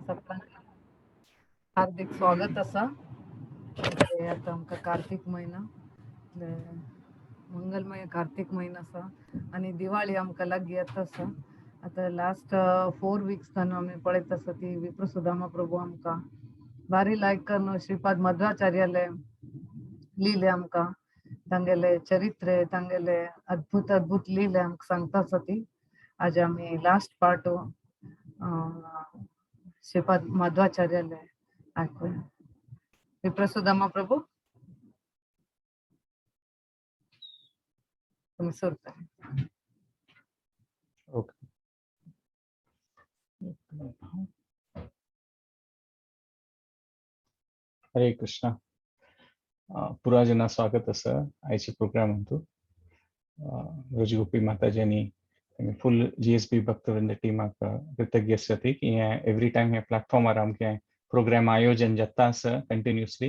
सगळ्यांक हार्दिक स्वागत आसा. आतां आमकां कार्तीक म्हयनो, मंगलमय कार्तीक म्हयनो आसा आनी दिवाळी आमकां लागीं येता आसा. आतां लास्ट 4 वीक्स जावन आमी पळयत आसा ती विप्रसुदामा प्रभू आमकां बारी लायक करून श्रीपाद मध्वाचार्याले लिले आमकां तांगेले चरित्रे तांगेले अद्भुत अद्भुत लिले आमकां सांगता आसा ती. आज आमी लास्ट पार्ट श्रीपाद मध्वाचार्याले आयकुया. विप्रसुदामा प्रभू तुमी सुरू. ओके. हरे कृष्णा. पुरा जना स्वागत आसा आयच्या प्रोग्रामांतू. ब्रजगोपी माताजींनी फुल GSB भक्तवृंद टीमाक कृतज्ञ आसा ती की हें एवरी टायम हे प्लॅटफॉर्मार आमचें प्रोग्राम आयोजन जाता आसा कंटिन्युअसली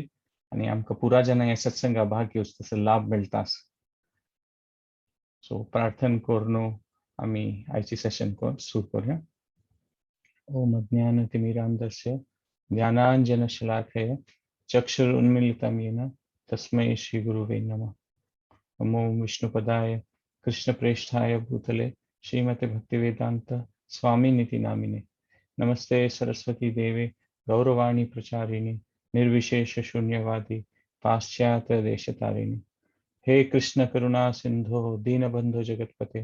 आनी आमकां पुरा जना हे सत्संगा भाग घेवचो तसो लाभ मेळटा आसा. सो प्रार्थना करून आमी आयची सेशन सुरू करूया. ओम अज्ञानतिमिरान्धस्य ज्ञानाञ्जनशलाकया चक्षुरुन्मीलितं येन तस्मै श्रीगुरुवे नमः. नमो विष्णुपदाय कृष्णप्रेष्ठाय भूतले श्रीमते भक्तिवेदांत स्वामिनिति नामिने. नमस्ते सरस्वती देवे गौरवाणी प्रचारिणी निर्विशेष शून्यवादी पाश्चात्य देशतारिणी. हे कृष्ण करुणा सिंधो दीनबंधो जगतपते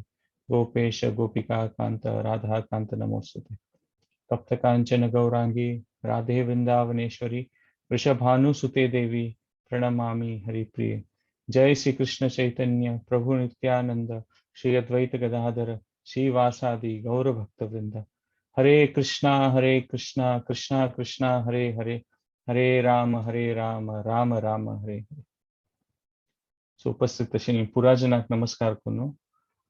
गोपेश गोपिका कांत राधा कांत नमोस्तुते. तप्त कांचन गौरांगी राधे वृंदावनेश्वरी वृषभानुसुते देवी प्रणमामि हरिप्रिये. जय श्री कृष्ण चैतन्य प्रभु नित्यानंद श्री अद्वैत गदाधर श्रीवासादि गौर भक्तवृंद. हरे कृष्णा कृष्णा कृष्णा हरे हरे, हरे राम राम राम हरे हरे. सो उपस्थित आशिल्ल्या पुरा जनाक नमस्कार करून,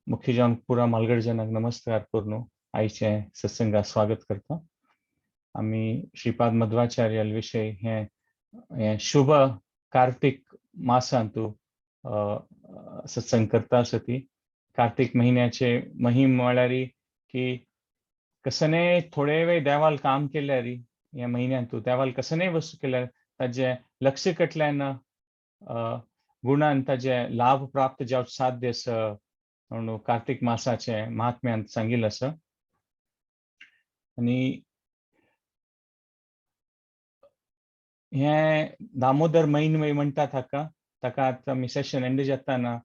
मुख्य जावन पुरा मालगड जनाक नमस्कार करून आयचे सत्संगा स्वागत करता. आमी श्रीपाद मध्वाचार्य विशय हे शुभ कार्तीक मासांतू सत्संग करता आसा ती. कार्तीक म्हयन्याचे महिम म्हळ्यार की कसने थोडे वेळ देवाल काम केल्यार ह्या म्हयन्यांतू देवाल कसने वस्तू केल्यार ताजे लक्ष कटल्यान गुणान ताजे लाभ प्राप्त जावचें साध्य आसा म्हणून कार्तीक मासाचे महात्म्यांत सांगिल्लें आसा. आनी हें दामोदर म्हयनो म्हणटात हाका, ताका आतां आमी सेशन एंड जाताना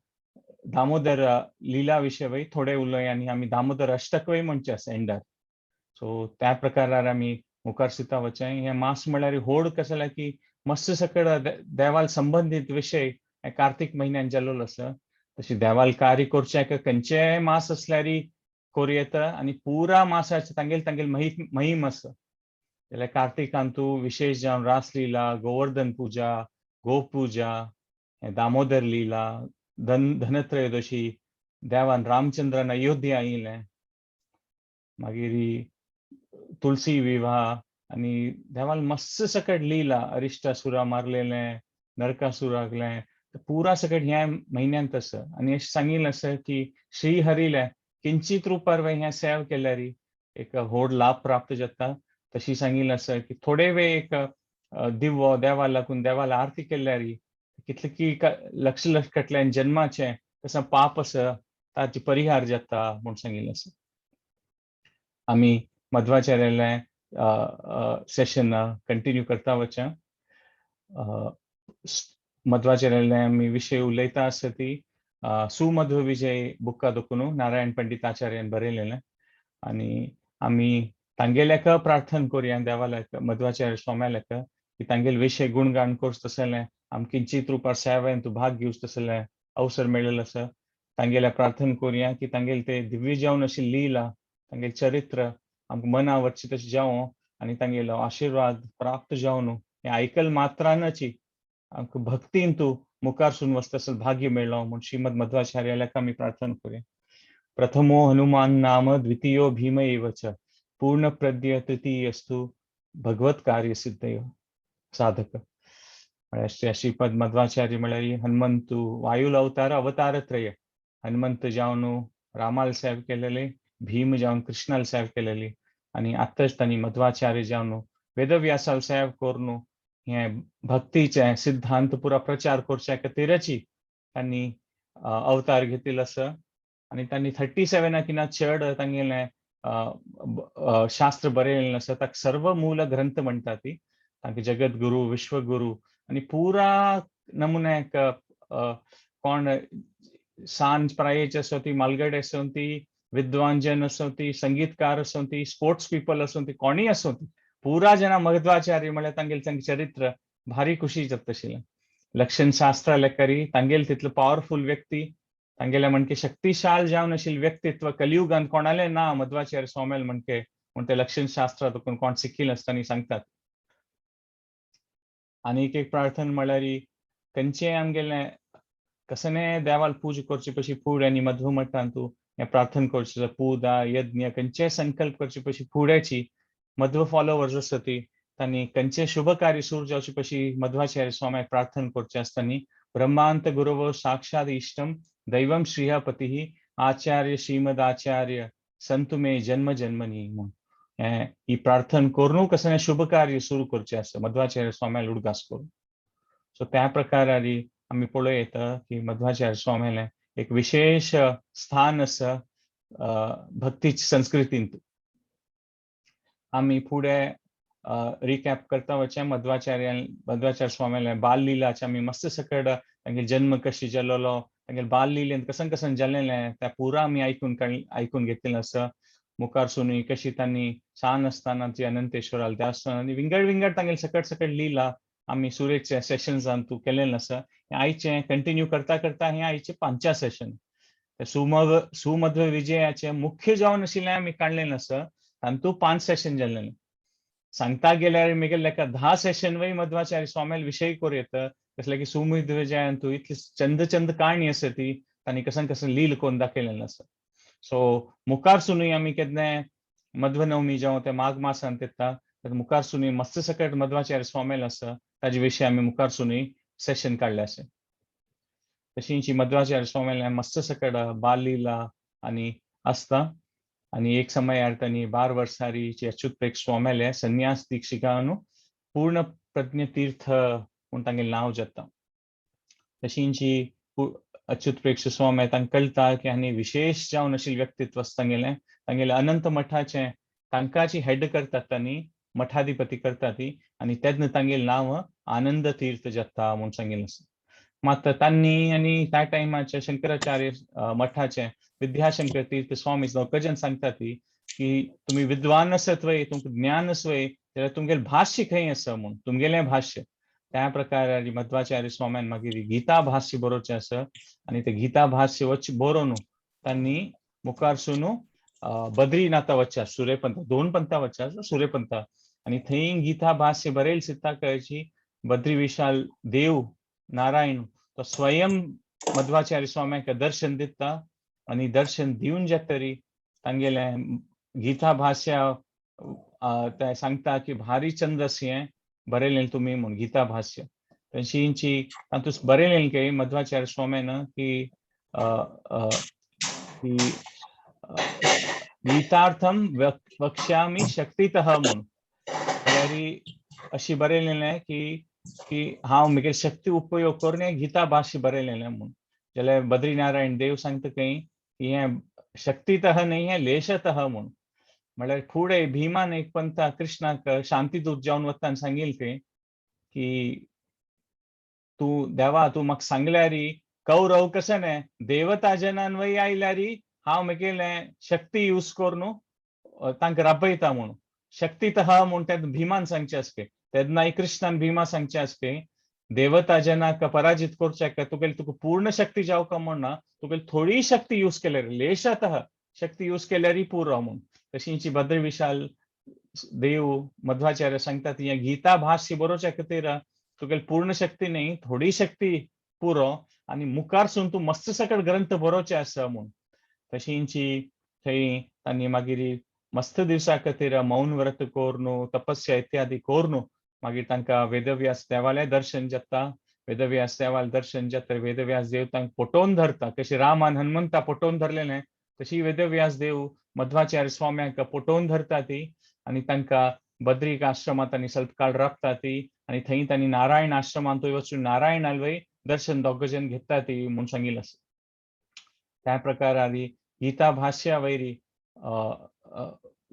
दामोदर लिला विशय थोडे उलय आनी आमी दामोदर अष्टकवय म्हणचे आसा एंडार. सो त्या प्रकारार आमी मुखार सुद्दां वचचें. हें मास म्हळ्यार होड कशें जाल्यार की मस्त सकड देवाल संबंदीत विशय कार्तीक म्हयन्यान जाल्लो आसा. तशी देवाल कार्य करचें खंयचेय मास आसल्यार करूं येता आनी पुरा मासाचे तांगेल तांगेल महिम आसा. जाल्यार कार्तिकांतू विशेष जावन रासलीला, गोवर्धन पुजा, गोपूजा, दामोदर लीला, धनत्रयोदशी, देवान रामचंद्रान अयोध्या आयिल्लें, मागीर तुलसी विवाह आनी देवान मस्त सकट लीला, अरिश्टासुरा मारलेलें, नरकासुरागलें, पुरा सकट ह्या म्हयन्यांत आसा. आनी अशें सांगिल्लें आसा की श्रीहरीलें किंचित रुपार ह्या सेव केल्यार एक व्हड लाभ प्राप्त जाता. तशी सांगिल्लें आसा की थोडे वेळ एक दिवो देवा लागून देवाला आरती केल्यार कितले की लक्ष लक्ष कटल्यान जन्माचें कसं पाप आसा ताचे परिहार जाता म्हूण सांगिल्लें आसा. आमी मध्वाचार्यालें सेशन कंटिन्यू करता वचचें. मध्वाचार्यालें आमी विशय उलयता आसा ती सुमध्व विजय बुका दोकून नारायण पंडित आचार्यान बरयलेलें. आनी आमी तांगेल्याक प्रार्थना करुया देवाल्याक, मध्वाचार्य स्वाम्याल्याक की तांगेले विशय गुणगान करचो तसलें आमकां किंचित रुपार सेवेन तूं भाग घेवचो तसलें अवसर मेळिल्लो आसा. तांगेल्या प्रार्थना करुया की तांगेले ते दिव्य जावन अशी लीला, तांगेलें चरित्र आमकां मना वचचें तशें जावं आनी तांगेलो आशिर्वाद प्राप्त जावन हें आयकल मात्रानची आमकां भक्तीन तूं मुखार सून वचता तसो भाग्य मेळ्ळो म्हूण श्रीमद मध्वाचार्याल्याक आमी प्रार्थना करुया. प्रथमो हनुमान नाम द्वितीयो भीम एव च पूर्ण प्रज्ञ तृतीयस्तु भगवत कार्य सिद्धयो साधक. म्हळ्यार श्रीपद मध्वाचार्य म्हळ्यार हनुमंतू वायुल अवतार अवतारत्रय, हनुमंत जावन रामाल सेव केलेले, भीम जावन कृष्णाल सेव केलेली आनी आतांच तांणी मध्वाचार्य जावन वेदव्यासाल सेव करून हें भक्तीचें सिद्धांत पुरा प्रचार करच्या खातीरची तांणी अवतार घेतिल्लो आसा. आनी तांणी 37 किना चड तांगेलें शास्त्र बरयलें आसा. ताका सर्व मूल ग्रंथ म्हणटा ती. तांकां जगद्गुरू, विश्वगुरू आनी पुरा नमुन्याक कोण सांज प्रायेचे आसूं ती, मालगडे आसूं ती, विद्वान जन आसूं ती, संगीतकार आसूं ती, स्पोर्ट्स पिपल आसूं ती, कोणूय आसूं ती, पुरा जना मध्वाचार्य म्हळ्यार तांगेलें तांगेलें चरित्र भारी खुशी जाता आशिल्लें. लक्षण शास्त्र लेकरी तांगेले तितलो पावरफूल व्यक्ती, तांगेले म्हणके शक्तिशाल जावन आशिल्लें व्यक्तित्व कलियुगान कोणालें ना मध्वाचार्य स्वामील म्हणके म्हण ते लक्षण शास्त्र तुका कोण शिकिल्लें आसतना सांगतात. आनी एक एक प्रार्थना म्हळ्यार खंयचें आमगेलें कसने देवाल पूजा करची पशी फुडें आनी मध्व मठान तूं हें प्रार्थना करचें, पूजा यज्ञ खंयचेय संकल्प करचे पशी फुड्याची मध्व फॉलोवर्स आसता ती तांणी खंयचें शुभ कार्य सुरू जावचे पशी मध्वाचार्य स्वाम्याक प्रार्थना करचें आसतना ब्रह्मांत गुरवो साक्षात इष्टम दैवम श्रीहपतिः आचार्य श्रीमद आचार्य संतु मे जन्म जन्मनी म्हूण हें ही प्रार्थना करून कसलें शुभ कार्य सुरू करचें आसता मध्वाचार्य स्वाम्याक उडगास करून. सो त्या प्रकारारी आमी पळोवं येता की मध्वाचार्य स्वाम्यालें एक विशेश स्थान आसा भक्तीच्या संस्कृतींत. आमी फुडें रिकॅप करता वचें मध्वाचार्य स्वाम्यालें बाल लिलाचें आमी मस्त सकट तांगे जन्म कशी जालोलो, तांगे बाल लिलेन कसन कसन जालेलें त्या पुरा आमी आयकून घेतिल्लें आसा. मुखार सुनूय कशी तांणी सान आसतना ती अनंतेश्वराल देवस्थान आनी विंगड विंगड तांगेले सकट सकट लिला आमी सुरेच्या सेशन्सान तूं केलेलें आसा. आयचें कंटिन्यू करता करता हें आयचें पांचव्या सेशन सुमध्व विजयाचें मुख्य जावन आशिल्लें आमी काडलेलें आसा. तातूंत 5 सेशन जाल्लें. सांगता गेल्यार मेगेले लेखा 10 सेशन वय मध्वाचार्य स्वाम्याल विशय करूं येता. कसलें की सुमध्व विजयान तूं इतली चंद चंद काणी आसा ती तांणी कसन कसन लील करून दाखयलेलें आसा. सो मुखार सुनूय आमी केन्नाय मध्वनवमी जावं ते माघ मासान येता मुखार सुनूय मस्त सकट मध्वाचार्य स्वाम्याल आसा ताजे विशय आमी मुखार सुनूय सेशन काडलें आसा. तशींची मध्वाचार्य स्वाम्याल मस्त सकट बाललीला आनी आसता. आनी एक समयार तांणी 12 वर्सारी अच्युत स्वाम्याले संन्यास दीक्षिकानु पूर्ण प्रज्ञ तीर्थ म्हूण तांगेलें नांव जाता. तशींची अच्युत प्रेक्ष स्वामी तांकां कळटा की आनी विशेश जावन आशिल्लें व्यक्तित्व आसा तांगेलें. तांगेलें अनंत मठाचें तांकांची हेड करतात तांणी, मठाधिपती करता ती आनी तेन्ना तांगेलें नांव आनंद तीर्थ जाता म्हूण सांगिल्लें आसा. मात तांणी आनी त्या टायमाचे शंकराचार्य मठाचे विद्याशंकर तीर्थ स्वामी दोगजन सांगता ती की तुमी विद्वान आसत वय, तुमकां ज्ञान आस वय, जाल्यार तुमगेलें भाश्य खंय आसा म्हूण, तुमगेलें भाश्य. त्या प्रकारे मध्वाचार्य स्वाम्यान मागीर गीता भाश्य बरोवचें आसा आनी ते गीता भाश्य वच बरोवन तांणी मुखार सून बद्रीनाथा वच्चा, सूर्यपंथा, 2 पंथा वच्चा, सूर्यपंथा आनी थंय गीता भाश्य बरयल सिद्धा कळची बद्री विशाल देव नारायण तो स्वयं मध्वाचार्य स्वाम्याक दर्शन दिता आनी दर्शन दिवन जातरी तांगेलें गीता भाश्य ते सांगता की भारी चंदस हें बरयलें तुमी म्हूण गीता भाश्य. तशींची तातूंत बरयलें की मध्वाचार्य स्वाम्यान की गीतार्थम वक्ष्यामि शक्तितः म्हूण. जाल्यार अशी बरयलें की की हांव म्हगे शक्ती उपयोग करून हें गीता भाश्य बरयलें म्हूण. जाल्यार बद्रीनारायण देव सांगता खंय की हें शक्तितः न्हय, हें लेशतः म्हूण. म्हळ्यार फुडें भीमान एक पंथा कृष्णाक शांतीदूत जावन वता सांगिल्लें खंय की तूं देवा तूं म्हाका सांगल्यार कौरव कशें न्हय देवता जनान वय आयल्यार हांव म्हगेलें शक्ती यूज करून तांकां राबयता म्हूण. शक्तितः म्हूण तेन्ना भीमान सांगचें आसलें. तेन्नाय कृष्णान भीमा सांगचें आसलें देवता जनाक पराजित करच्याक तुगेली तुका पूर्ण शक्ती जावका म्हूण ना, तुगेली थोडी शक्ती यूज केल्यार लेशतः शक्ती यूज केल्यारय पुरो म्हूण. तशींची भद्र विशाल देव मध्वाचार्य सांगतात हें गीता भाश्य बरोवच्या खातीर तुगेली पूर्ण शक्ती न्हय, थोडी शक्ती पुरो आनी मुखार सून तूं मस्त सकट ग्रंथ बरोवचे आसा म्हूण. तशींची थंय तांणी मागीर मस्त दिवसा खातीर मौन व्रत करून तपस्या इत्यादी करून मागीर तांकां वेदव्यास देवालें दर्शन जाता. वेदव्यास देवालें दर्शन जाता, वेदव्यास देव तांकां पटोवन धरता. कशी रामान हनुमंता पटोवन धरलेलें तशी वेदव्यास देव मध्वाचार्य स्वाम्याक पटोवन धरता ती. आनी तांकां बद्रीक आश्रमांत तांणी स्वल्प काळ राबता ती आनी थंय तांणी नारायण आश्रमांतूय वचून नारायण आलवय दर्शन दोग जण घेता ती म्हूण सांगिल्लें आसा. त्या प्रकार आदी गीता भाष्या वयरी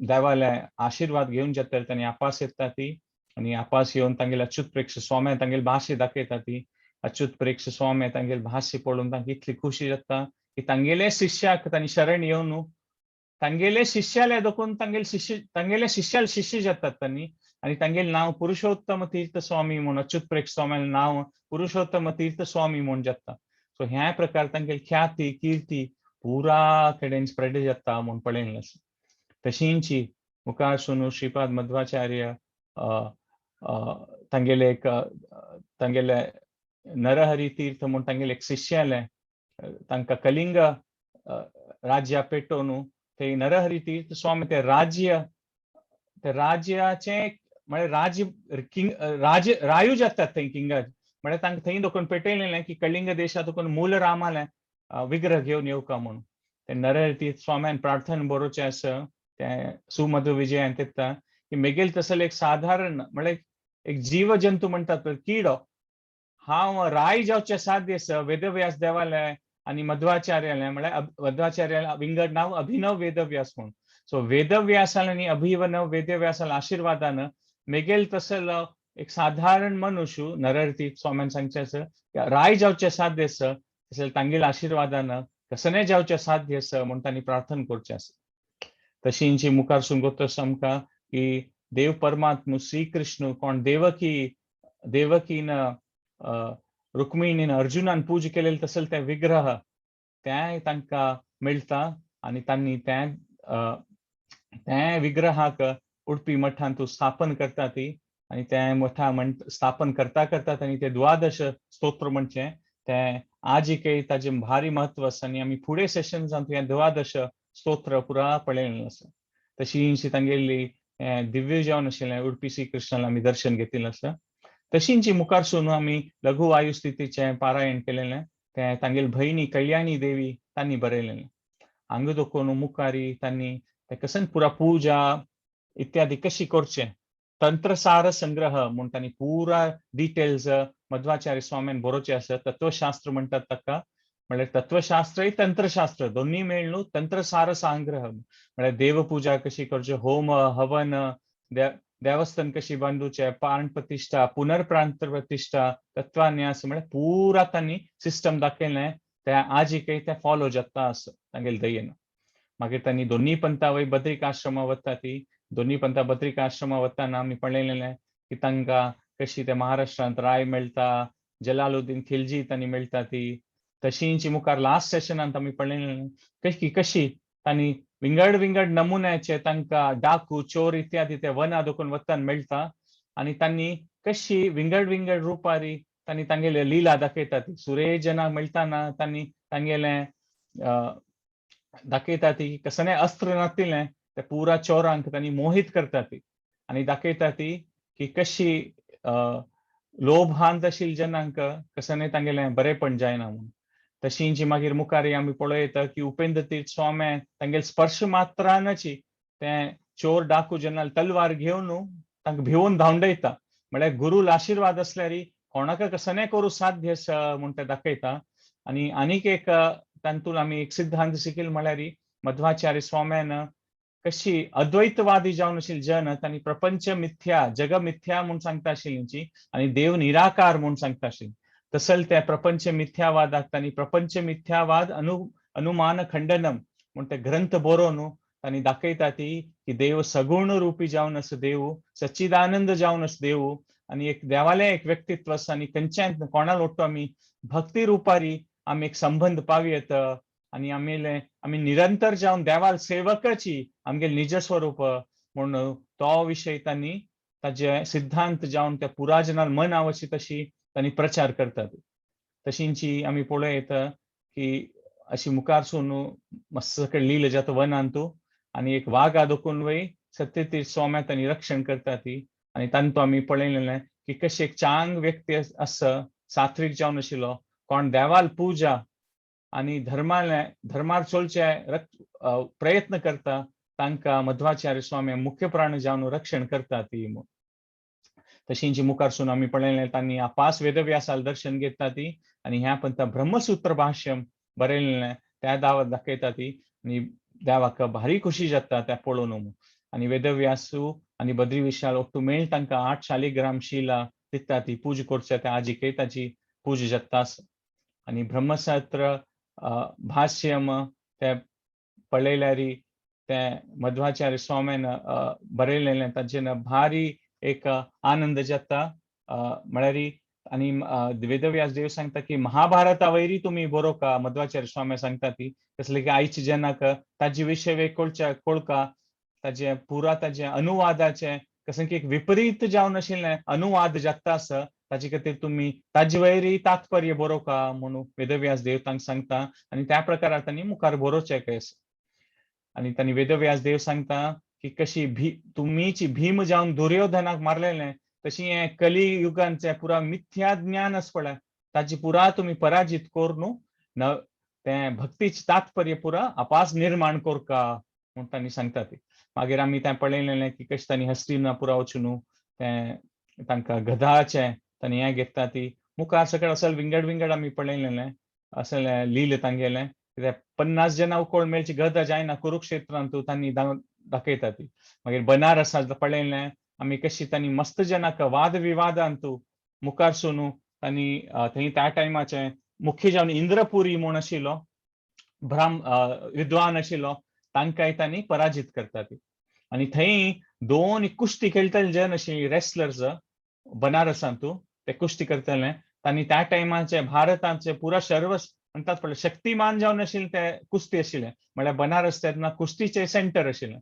देवाले आशिर्वाद घेवन जाता तांणी आपास येता ती आनी आपास येवन तांगेले अच्युत प्रेक्ष स्वामी तांगेले भाशे दाखयता ती. अच्युत प्रेक्ष स्वामी तांगेले भाशे पळोवन तांकां इतली खुशी जाता की तांगेले शिष्याक तांणी शरण येवन तांगेले शिष्याले देखून तांगेले शिष्य तांगेले शिष्याले शिष्य जातात तांणी आनी तांगेलें नांव पुरुषोत्तम तीर्थ स्वामी म्हूण, अच्युत प्रेक्ष स्वाम्यालें नांव पुरुषोत्तम तीर्थ स्वामी म्हूण जाता. सो ह्या प्रकार तांगेली ख्याती कीर्ती पुरा कडेन स्प्रेड जाता म्हूण पळयलें आसा. तशींची मुखार सुनू श्रीपाद मध्वाचार्य तांगेले एक तांगेले नरहरी तीर्थ म्हूण तांगेले एक शिष्य आले, तांकां कलिंग राज्या पेटोवन ते नरहरी तीर्थ स्वामी ते राज्य ते राज्याचें म्हळ्यार राज्य किंग राज रायू जातात थंय किंगा म्हळ्यार तांकां थंय दोकून पेटयलें की कलिंग देशांत दोकून मूल रामालें विग्रह घेवन येवका म्हणून. ते नरहरी तीर्थ स्वाम्यान प्रार्थना बरोवचें आसा तें सुमधु विजयान तेत्ता की मेगेल तसले एक साधारण म्हळ्यार एक जीव जंतू म्हणटात पळय किडो, हांव राय जावचें साध्य आसा वेदव्यास देवालें आनी मध्वाचार्यालें म्हळ्यार मध्वाचार्यालें विंगड नांव अभिनव वेदव्यास म्हूण. सो वेदव्यासालें आनी अभिनव वेदव्यासाल्या आशिर्वादान मेगेल तसलो एक साधारण मनुष्य नरहरी तीर्थ स्वाम्यान सांगचें आसा राय जावचें साध्य आसा तशें तांगेल्या आशिर्वादान कसने जावचें साध्य आसा म्हूण तांणी प्रार्थना करचें आसा. तशींची मुखार सून आसा आमकां की देव परमात्मा श्रीकृष्ण कोण देवकी देवकीन रुक्मिणीन अर्जुनान पूजा केलेले तसले ते विग्रह तें तांकां मेळटा आनी तांणी तें तें विग्रहाक उडपी मठांत स्थापन करता ती आनी तें मठा म्हण स्थापन करता करता तांणी ते द्वादश स्तोत्र म्हणचें तें आजिकय ताजें भारी म्हत्व आसा आनी आमी फुडें सेशन्सांत हें द्वादश स्तोत्र पुरा पळयलें आसा. तशींशी तांगेली दिव्य जावन आशिल्लें उडपी श्री कृष्णाला आमी दर्शन घेतिल्लें आसा. तशींची मुखार सून आमी लघु वायु स्थितीचें पारायण केलेलें तें तांगेली भयणी कल्याणी देवी तांणी बरयलेलें. हांगा दोकून मुखारी तांणी तें कसन पुरा पुजा इत्यादी कशी करचें तंत्रसार संग्रह म्हूण तांणी पुरा डिटेल्स मध्वाचार्य स्वाम्यान बरोवचें आसा. तत्वशास्त्र म्हणटात ताका, म्हळ्यार तत्वशास्त्र तंत्रशास्त्र दोन्ही मेळ्ळू तंत्रसार संग्रह म्हळ्यार देवपुजा कशी करची, होम हवन देवस्थान कशी बांदूचे, प्राण प्रतिष्ठा पुनर्प्राण प्रतिष्ठा तत्वान्यास म्हळ्यार पुरा तांणी सिस्टम दाखयलें ते आजिकय ते फॉलो जाता आसा तांगेले दयेन. मागीर तांणी दोन्ही पंथा वय बद्रीक आश्रमा वता ती दोन्ही पंथा बद्रीक आश्रमा वताना आमी पळयलेलें की तांकां कशी ते महाराष्ट्रांत राय मेळटा, जलालुद्दीन खिलजी तांणी मेळटा ती. तशींची मुखार लास्ट सेशनांत आमी पळयलें कशी कशी तांणी विंगड विंगड नमुन्याचे तांकां डाकू चोर इत्यादी ते वना दोकून वतान मेळटा आनी तांणी कशी विंगड विंगड रुपारी तांणी तांगेले लिला दाखयता ती. सुरेजना मेळटाना तांणी तांगेले दाखयता ती कसलें अस्त्र नातिल्लें ते पुरा चोरांक तांणी मोहीत करता ती आनी दाखयता ती की कशी लोभांत आशिल्ल्या जनांक कसलें तांगेलें बरेंपण जायना म्हूण. तशींची मागीर मुखार आमी पळयता की उपेंद्र तीर्थ स्वामी तांगेले स्पर्श मात्रानची ते चोर डाकू जेन्ना तलवार घेवन तांकां भिवून धांवडयता. म्हळ्यार गुरूल आशिर्वाद आसल्यार कोणाक कसलें करूं साध्य आसा म्हूण ते दाखयता. आनी आनीक एक तातूंत आमी एक सिद्धांत शिकील म्हळ्यार मध्वाचार्य स्वाम्यान कशी अद्वैतवादी जावन आशिल्ले जन तांणी प्रपंच मिथ्या जग मिथ्या म्हूण सांगता आशिल्ली आनी देव निराकार म्हूण सांगता आशिल्ली. तसल त्या प्रपंच मिथ्यावादाक तांणी प्रपंच मिथ्यावाद अनुमान खंडनम म्हूण ते ग्रंथ बरोवन तांणी दाखयता ती की देव सगुण रुपी जावन आसा, देव सच्चिदानंद जावन आसा देव आनी एक देवालें एक व्यक्तित्व आसा आनी खंयच्यान कोणा लोटो आमी भक्ती रुपारी आमी एक संबंद पावयेत आनी आमी आमी निरंतर जावन देवाल सेवकाची आमगेले निज स्वरूप म्हूण तो विशय तांणी ताजे सिद्धांत जावन त्या पुराजनान मन आवशी तशी तांणी प्रचार करतात. तशींची आमी पळोवं येता की अशी मुखार सून मस्त सकयल लिहिलें जाता वनांतू आनी एक वागा दोकून वय सत्यतीर्थ स्वाम्या तांणी रक्षण करता ती आनी तांतू आमी पळयलें की कशी एक चांग व्यक्ती आसा सात्वीक जावन आशिल्लो कोण देवाल पुजा आनी धर्माले धर्मार चलचे प्रयत्न करता तांकां मध्वाचार्य स्वामी मुख्य प्राण जावन रक्षण करता ती. तशींची मुखारसून आमी पळयलें तांणी आपास वेदव्यासाल दर्शन घेता ती आनी ह्या पंता ब्रह्मसूत्र भाष्यम बरयलें त्या दावत दाखयता ती आनी देवाक भारी खुशी जाता त्या पळोवन. आनी वेदव्यासू आनी बद्री विशाल ಒಟ್ಟು मेळ तांकां 8 शालिग्राम शिला दिता ती पूजा करच्या त्या आजीकय ताची पूजा जाता. आनी ब्रह्मसूत्र भाष्यम ते पळयल्यार ते मध्वाचार्य स्वाम्यान बरयलेलें ताचें भारी एक आनंद जाता. म्हळ्यार आनी वेदव्यास देव सांगता की महाभारता वयरी तुमी बरोवका. मध्वाचार्य स्वामी सांगता ती कसले की आयचे जनाक ताजे विशय कोळच्या कोळका ताजे पुरा ताजे अनुवादाचे कसं की एक विपरीत जावन आशिल्लें अनुवाद जाता आसा ताजे खातीर तुमी ताजे वयरी तात्पर्य बरोवका म्हणून वेदव्यास देव तांकां सांगता. आनी त्या प्रकारार तांणी मुखार बरोवचें काय. आनी तांणी वेदव्यास देव सांगता की कशी भी तुमीची भीम जावन दुर्योधनाक मारलेलें तशी हें कली युगांचें पुरा मिथ्या ज्ञान आसा पळय ताची पुरा तुमी पराजीत करून न तें भक्तीचें तात्पर्य पुरा आपास निर्माण करका म्हूण तांणी सांगता ती. मागीर आमी तें पळयलें की कशें तांणी हस्तिनापुरा वचून तें तांकां गधाचें तांणी हें घेता ती. मुखार सगळें असल विंगड विंगड आमी पळयलेलें असलें लील तांगेलें कित्याक 50 जाणां उकोळ मेळची गदा जायना कुरुक्षेत्रांतू तांणी दाखयता ती. मागीर बनारसा पळयलें आमी कशी तांणी मस्त जनाक वाद विवादांतू मुखार सून तांणी थंय त्या टायमाचे मुख्य जावन इंद्रपुरी म्हूण आशिल्लो ब्राह्म विद्वान आशिल्लो तांकांय तांणी पराजीत करता ती. आनी थंय 2 कुश्ती खेळटले जन अशी रेसलर्स बनारसांतू ते कुश्ती करतले तांणी त्या टायमाचे भारताचे पुरा सर्व म्हणटात पळय शक्तिमान जावन आशिल्ले ते कुस्ती आशिल्ले म्हळ्यार बनारस तेन्ना कुस्तीचे सेंटर आशिल्लें.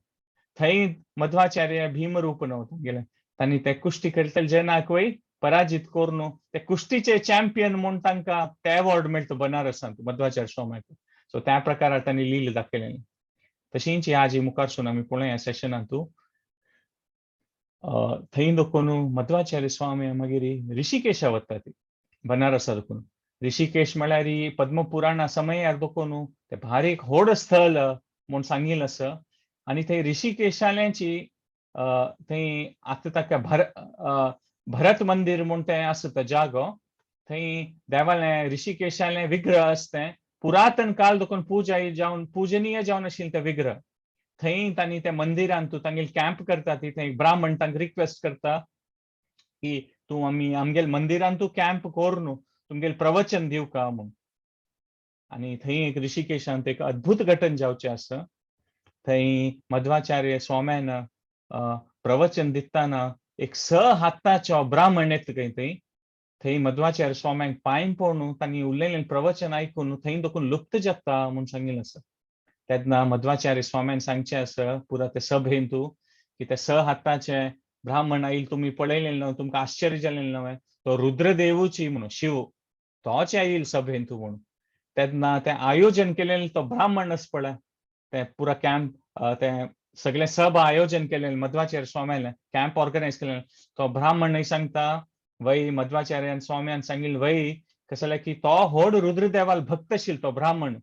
थंय मध्वाचार्य भीमरूप न्हू गेले तांणी ते कुश्ती खेळटले जनाकूय पराजीत करून ते कुश्तीचे चॅम्पियन म्हूण तांकां ते अवॉर्ड मेळटा बनारसांत मध्वाचार्य स्वाम्याक. सो त्या प्रकारार तांणी लील दाखयलें. तशींच आजी मुखारसून आमी पळोवया सेशनांतू थंय देखून मध्वाचार्य स्वामी मागीर ऋषिकेशा वता ती बनारसा देखून. ऋषिकेश म्हळ्यार पद्मपुराणा समयार देखून ते भारी एक व्हड स्थळ म्हूण सांगिल्लें आसा. आनी थंय ऋषिकेशाल्याची थंय आतां ताका भरत मंदीर म्हूण तें आसा तो जागो. थंय देवालें ऋषिकेशालें विग्रह आसा तें पुरातन काल देखून पुजा जावन पुजनीय जावन आशिल्लें तें विग्रह. थंय तांणी त्या मंदिरांत तांगेले कॅम्प करता ती. थंय ब्राह्मण तांकां रिक्वेस्ट करता की तूं आमी आमगेले मंदिरांत तूं कॅम्प करून तुमगेले प्रवचन दिवका म्हूण. आनी थंय एक ऋषिकेशांत एक अद्भुत घटन जावचें आसा. थंय मध्वाचार्य स्वाम्यान प्रवचन दिताना एक 6 हाताचो ब्राह्मण येता खंय थंय. थंय मध्वाचार्य स्वाम्यांक पांय पळोवन तांणी उलयलें प्रवचन आयकून थंय देखून लुप्त जाता म्हूण सांगिल्लें आसा. तेन्ना मध्वाचार्य स्वाम्यान सांगचें आसा पुरा ते सभेंतू की ते 6 हाताचे ब्राह्मण आयल तुमी पळयलें न्हय तुमकां आश्चर्य जालें न्हय तो रुद्रदेवूची म्हणून शिव तोच आयल सभेंतू म्हणून. तेन्ना तें आयोजन केलें तो ब्राह्मण आसा पळय तें पुरा कॅम्प तें सगळें सभा आयोजन केलें मध्वाचार्य स्वाम्यालें कॅम्प ऑर्गनायज केलें तो ब्राह्मण सांगता वय मध्वाचार्यान स्वाम्यान सांगिल्लें वय कसलें जाल्यार की तो व्हड रुद्रदेवाल भक्त आशिल्लो तो ब्राह्मण.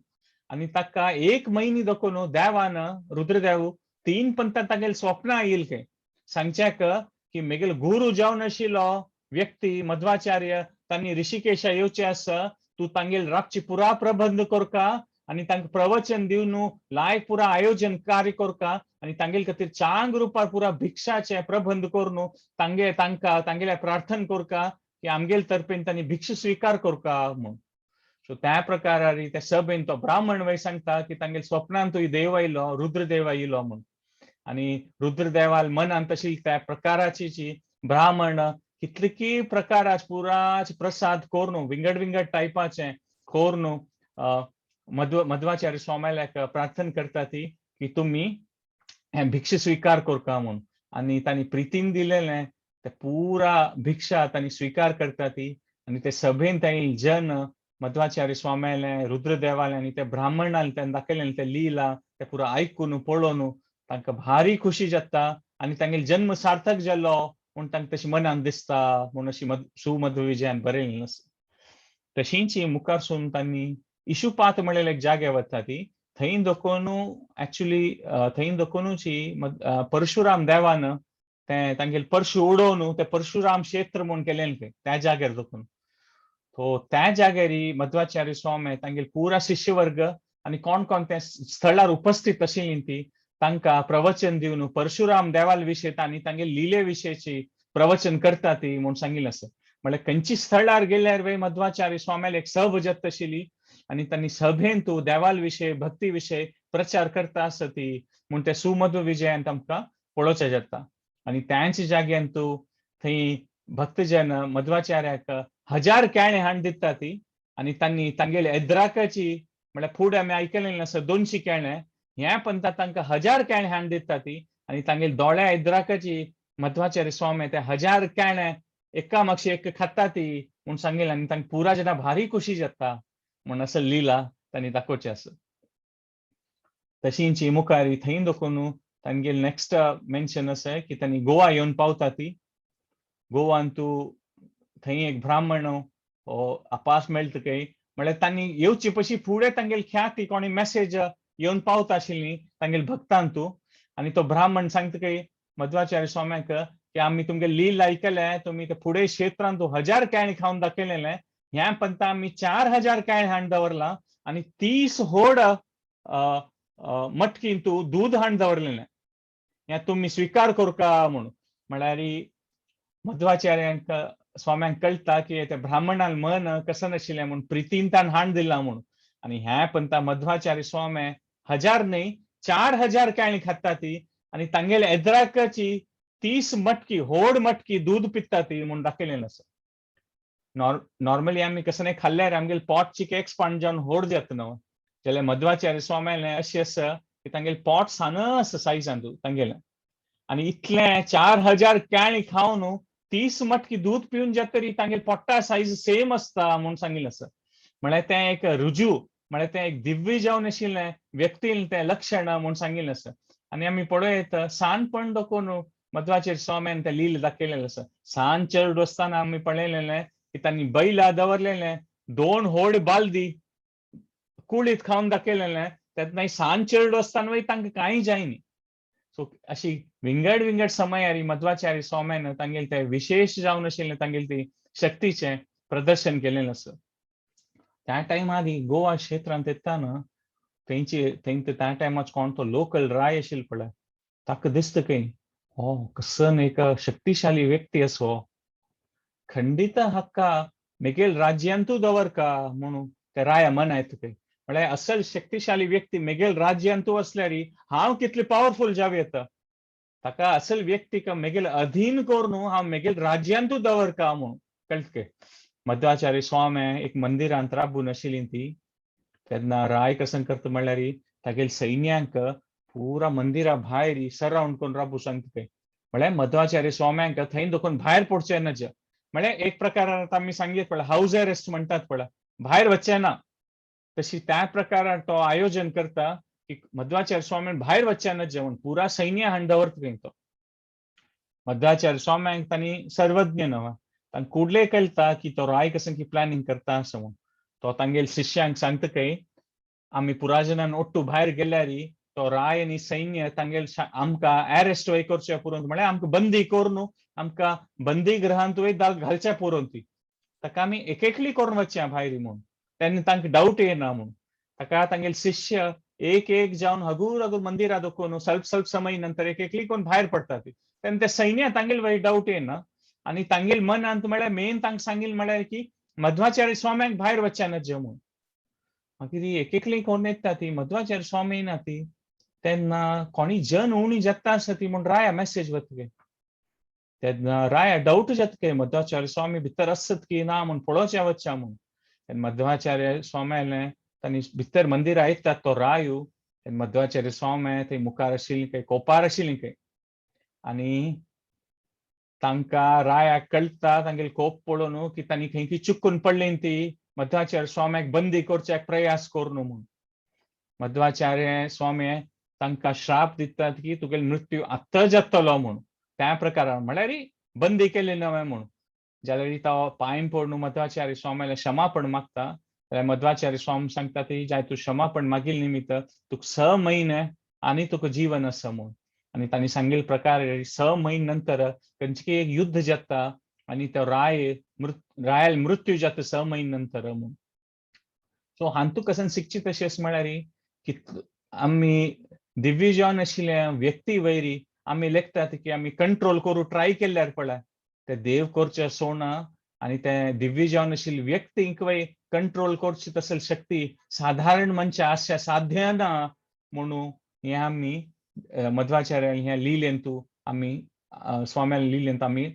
आनी ताका 1 म्हयने देखून देवान रुद्रदेव 3 पंता तागेले स्वप्न आयिल्लें खंय सांगच्याक की मेगेलो गुरू जावन आशिल्लो व्यक्ती मध्वाचार्य तांणी ऋषिकेशा येवचें आसा तूं तांगेले रातची पुरा प्रबंध करका आनी तांकां प्रवचन दिवन लायक पुरा आयोजन कार्य करका आनी तांगेले खातीर चांग रुपार पुरा भिक्षाचें प्रबंध करून तांगे तांकां तांगेल्या प्रार्थना करका की आमगेले तर्फेन तांणी भिक्षा स्विकार करका म्हूण. सो त्या प्रकारार त्या सभेन तो ब्राह्मण वय सांगता की तांगेले स्वप्नांतूय देव आयलो रुद्रदेव आयलो म्हूण. आनी रुद्रदेवाल मनांत तशी त्या प्रकाराची जी ब्राह्मण कितले प्रकाराचे पुराच प्रसाद करून विंगड विंगड टायपाचे करून मध्वाचार्य स्वाम्याक प्रार्थना करता ती की तुमी हें भिक्षा स्विकार करका म्हूण. आनी तांणी प्रितीन दिलेलें ते पुरा भिक्षा तांणी स्विकार करता ती. आनी ते सभेन तांणी जन मध्वाचार्य स्वाम्यालें रुद्रदेवालें आनी ते ब्राह्मणालें तें दाखयलें ते लिला ते पुरा आयकून पळोवन तांकां भारी खुशी जाता आनी तांगेलो जन्म सार्थक जालो म्हूण तांकां तशें मनान दिसता म्हूण अशी सुमध्व विजयान बरयलें आसा. तशींच मुखारसून तांणी इशुपात म्हणलेले एक जागे वता ती. थंय दखून एक्चुली थंय दखूनची परशुराम देवान तें तांगेले परशु उडोवन ते परशुराम क्षेत्र म्हूण केलें खंय त्या जाग्यार दखून. तो त्या जाग्यार मध्वाचार्य स्वामी तांगेले पुरा शिष्यवर्ग आनी कोण कोण त्या स्थळार उपस्थित आशिल्लीं ती तांकां प्रवचन दिवन परशुराम देवाल विशय आनी तांगेले लिले विशयची प्रवचन करता ती म्हूण सांगिल्लें आसा. म्हळ्यार खंयची स्थळार गेल्यार वे मध्वाचार्य स्वाम्याल एक सभ जाता आशिल्ली आनी तांणी सभेन तूं देवाल विशय भक्ती विशय प्रचार करता आसा ती म्हूण ते सुमध्व विजयान तांकां पळोवचें जाता. आनी त्यांच्या जाग्यान तूं थंय भक्तजन मध्वाचार्याक 1000 केळें हाडून दिता ती आनी तांणी तांगेले एद्राकाची म्हळ्यार फुडें आमी आयकलें आसा 200 केळें ह्या पंता तांकां 1000 केळें हाडून दिता ती आनी तांगेले दोळ्या एद्राकाची मध्वाचार्य स्वामी ते 1000 केळें एका मागशी एक खाता ती म्हूण सांगिल्लें आनी तांकां पुरा जेन्ना भारी खुशी जाता म्हूण असो लिला तांणी दाखोवचें आसा. तशींची मुखार थंय दखून तांगेले नेक्स्ट मेन्शन आसा की तांणी गोवा येवन पावता ती. गोवान तूं थंय एक ब्राह्मण अपास मेळटा खंय म्हळ्यार तांणी येवची पशी फुडें तांगेली ख्याती कोणी मेसेज येवन पावता आशिल्ली तांगेले भक्तान तूं आनी तो ब्राह्मण सांगता खंय मध्वाचार्य स्वाम्याक की आमी तुमगे लील आयकलें तुमी ते फुडें क्षेत्रांत तूं 1000 केळीं खावन दाखयलेलें ह्या पंता आमी 4000 केळीं हाडून दवरलां आनी 30 होड मटकीन तूं दूद हाडून दवरलेलें हें तुमी स्विकार करुका म्हणून. म्हळ्यार मध्वाचार्यांक स्वाम्यांक कळटा की ते ब्राह्मणान मन कसं नाशिल्लें म्हूण प्रितीन तान हाडून दिलां म्हणून. आनी ह्या पंता मध्वाचार्य स्वामी 1000 न्हय 4000 केळीं खाता ती आनी तांगेले एद्राकाची 30 मटकी होड मटकी दूद पिता ती म्हूण दाखयलें आसा. नॉर्मली आमी कसं नाही खाल्ल्यार आमगेले पोट चिक एक्सपांड जावन होड जाता न्हू. जाल्यार मध्वाचार्य स्वाम्यालें अशें आसा की तांगेले पोट सान आसा सायजान तांगेलें आनी इतलें 4000 केळीं खावन 30 मटकी दूद पिवन जाता तरी तांगेले पोटा सायज सेम आसता म्हूण सांगिल्लें आसा. म्हळ्यार तें एक रुजू म्हळ्यार तें एक दिव्य जावन आशिल्लें व्यक्तीन तें लक्षण म्हूण सांगिल्लें आसा. आनी आमी पळोवं येता सानपण दखून मध्वाचार्य स्वाम्यान तें लील दाखयलेलें आसा. सान चेडूं आसतना आमी पळयलेलें की तांणी बैला दवरलेलें 2 होड बालदी कुळीत खावन दाखयलेलें तेन्ना सान चेडूं आसतना वय तांकां कांय जायनी. सो अशी विंगड विंगड समयारी मध्वाचार्य स्वाम्यान तांगेले ते विशेष जावन आशिल्लें तांगेले ती शक्तीचें प्रदर्शन केलेलें आसा. त्या टायमार गोवा क्षेत्रांत येताना थंयची थंय त्या टायमार कोण तो लोकल राय आशिल्लो पळय ताका दिसता खंय हो कसन एक शक्तिशाली व्यक्ती आसा खंडित हाका मेगेल राज्यांतू दवरका म्हणून ते राया मन येता खंय. म्हळ्यार असल शक्तिशाली व्यक्ती मेगेल राज्यांतू असल्यार हांव कितले पावरफुल जावं येता ताका असल व्यक्तीक मेगेल अधीन करून हांव मेगेल राज्यांतू दवरका म्हणून कळटा. मध्वाचार्य स्वामी एक मंदिरांत राबून आशिल्ली ती तेन्ना राय कसं करता म्हणल्यार तागेले सैन्यांक पुरा मंदिरा भायर सराउंड करून राबू सांगता खंय. म्हळ्यार मध्वाचार्य स्वाम्यांक थंय दखून भायर पडचें ना. म्हळ्यार एक प्रकारान आमी सांगीत पळय हावज अरेस्ट म्हणटात पळय भायर वचचें ना तशी त्या प्रकारान तो आयोजन करता की मध्वाचार्य स्वामी भायर वचचें ना जेवण पुरा सैन्य हाडून दवरता खंय तो. मध्वाचार्य स्वाम्यांक तांणी सर्वज्ञ न्हय तांकां कुडले कळटा की तो राय कसं की प्लॅनिंग करता असं म्हूण. तो तांगेले शिष्यांक सांगता खंय आमी पुराजनान ओट्टू भायर गेल्यार तो राय आनी सैन्य तांगेले आमकां अरेस्ट वय करचे पुरोवन म्हळ्यार आमकां बंदी करून आमकां बंदी गृहांत वय घालच्या पुरोवन ती ताका आमी एक एकली करून वचया भायर म्हूण तेन्ना तांकां डावट येना म्हूण. ताका तांगेले शिष्य एक एक जावन हगूर हगूर मंदिरा दखून स्वल्प स्वल्प समय नंतर एक एकली करून भायर पडटा ती तेन्ना ते सैन्य तांगेले वयर डावट येना आनी तांगेले मनांत म्हळ्यार मेन तांकां सांगिल्लें म्हळ्यार की मध्वाचार्य स्वाम्यांक भायर वचचें ना जेव म्हूण. मागीर ती एक एकली कोण येता ती मध्वाचार्य स्वामी येना ती तेन्ना कोणी जन उणी जाता आसा ती म्हूण राया मेसेज वता तेन्ना राया डावट जाता काय मध्वाचार्य स्वामी भितर आसत की ना म्हूण पळोवचें वचचें म्हूण. तेन्ना मध्वाचार्य स्वाम्यालें तांणी भितर मंदिरा येतात तो रायू तेन्ना मध्वाचार्य स्वामी थंय मुखार आशिल्ली खंय कोपार आशिल्ली खंय आनी तांकां रायाक कळटा तांगेले कोप पळोवन की तांणी खंय की चुकून पडली ती मध्वाचार्य स्वाम्याक बंदी करच्याक प्रयास करून म्हूण. मध्वाचार्य स्वामी तांकां श्राप दितात की तुगेलो मृत्यू आत्तां जातलो म्हूण त्या प्रकारान म्हळ्यार बंदी केली न्हय म्हूण. जाल्यार तो पांय पडून मध्वाचार्य स्वाम्याले क्षमापण मागता जाल्यार मध्वाचार्य स्वामी सांगता ती जाय तूं क्षमापण मागील निमित्त तुका 6 महिने आनी तुका जीवन आसा म्हूण. आनी तांणी सांगिल्ले प्रकार 6 म्हयने नंतर खंयची एक युद्ध जाता आनी तो राय रायाल मृत्यू जाता 6 म्हयने नंतर म्हूण. सो हांतू कसन शिकची तशें म्हळ्यार की आमी दिव्य जावन आशिल्ल्या व्यक्ती वैरी आमी लेखतात की आमी कंट्रोल करूं ट्राय केल्यार पळय ते देव करचे सोना आनी ते दिव्य जावन आशिल्ले व्यक्तींक वय कंट्रोल करची तसली शक्ती साधारण मनशा आसच्या साध्य ना म्हणून हें आमी मध्वाचार्य ह्या लिलेंतू आमी स्वाम्या लिलेंत आमी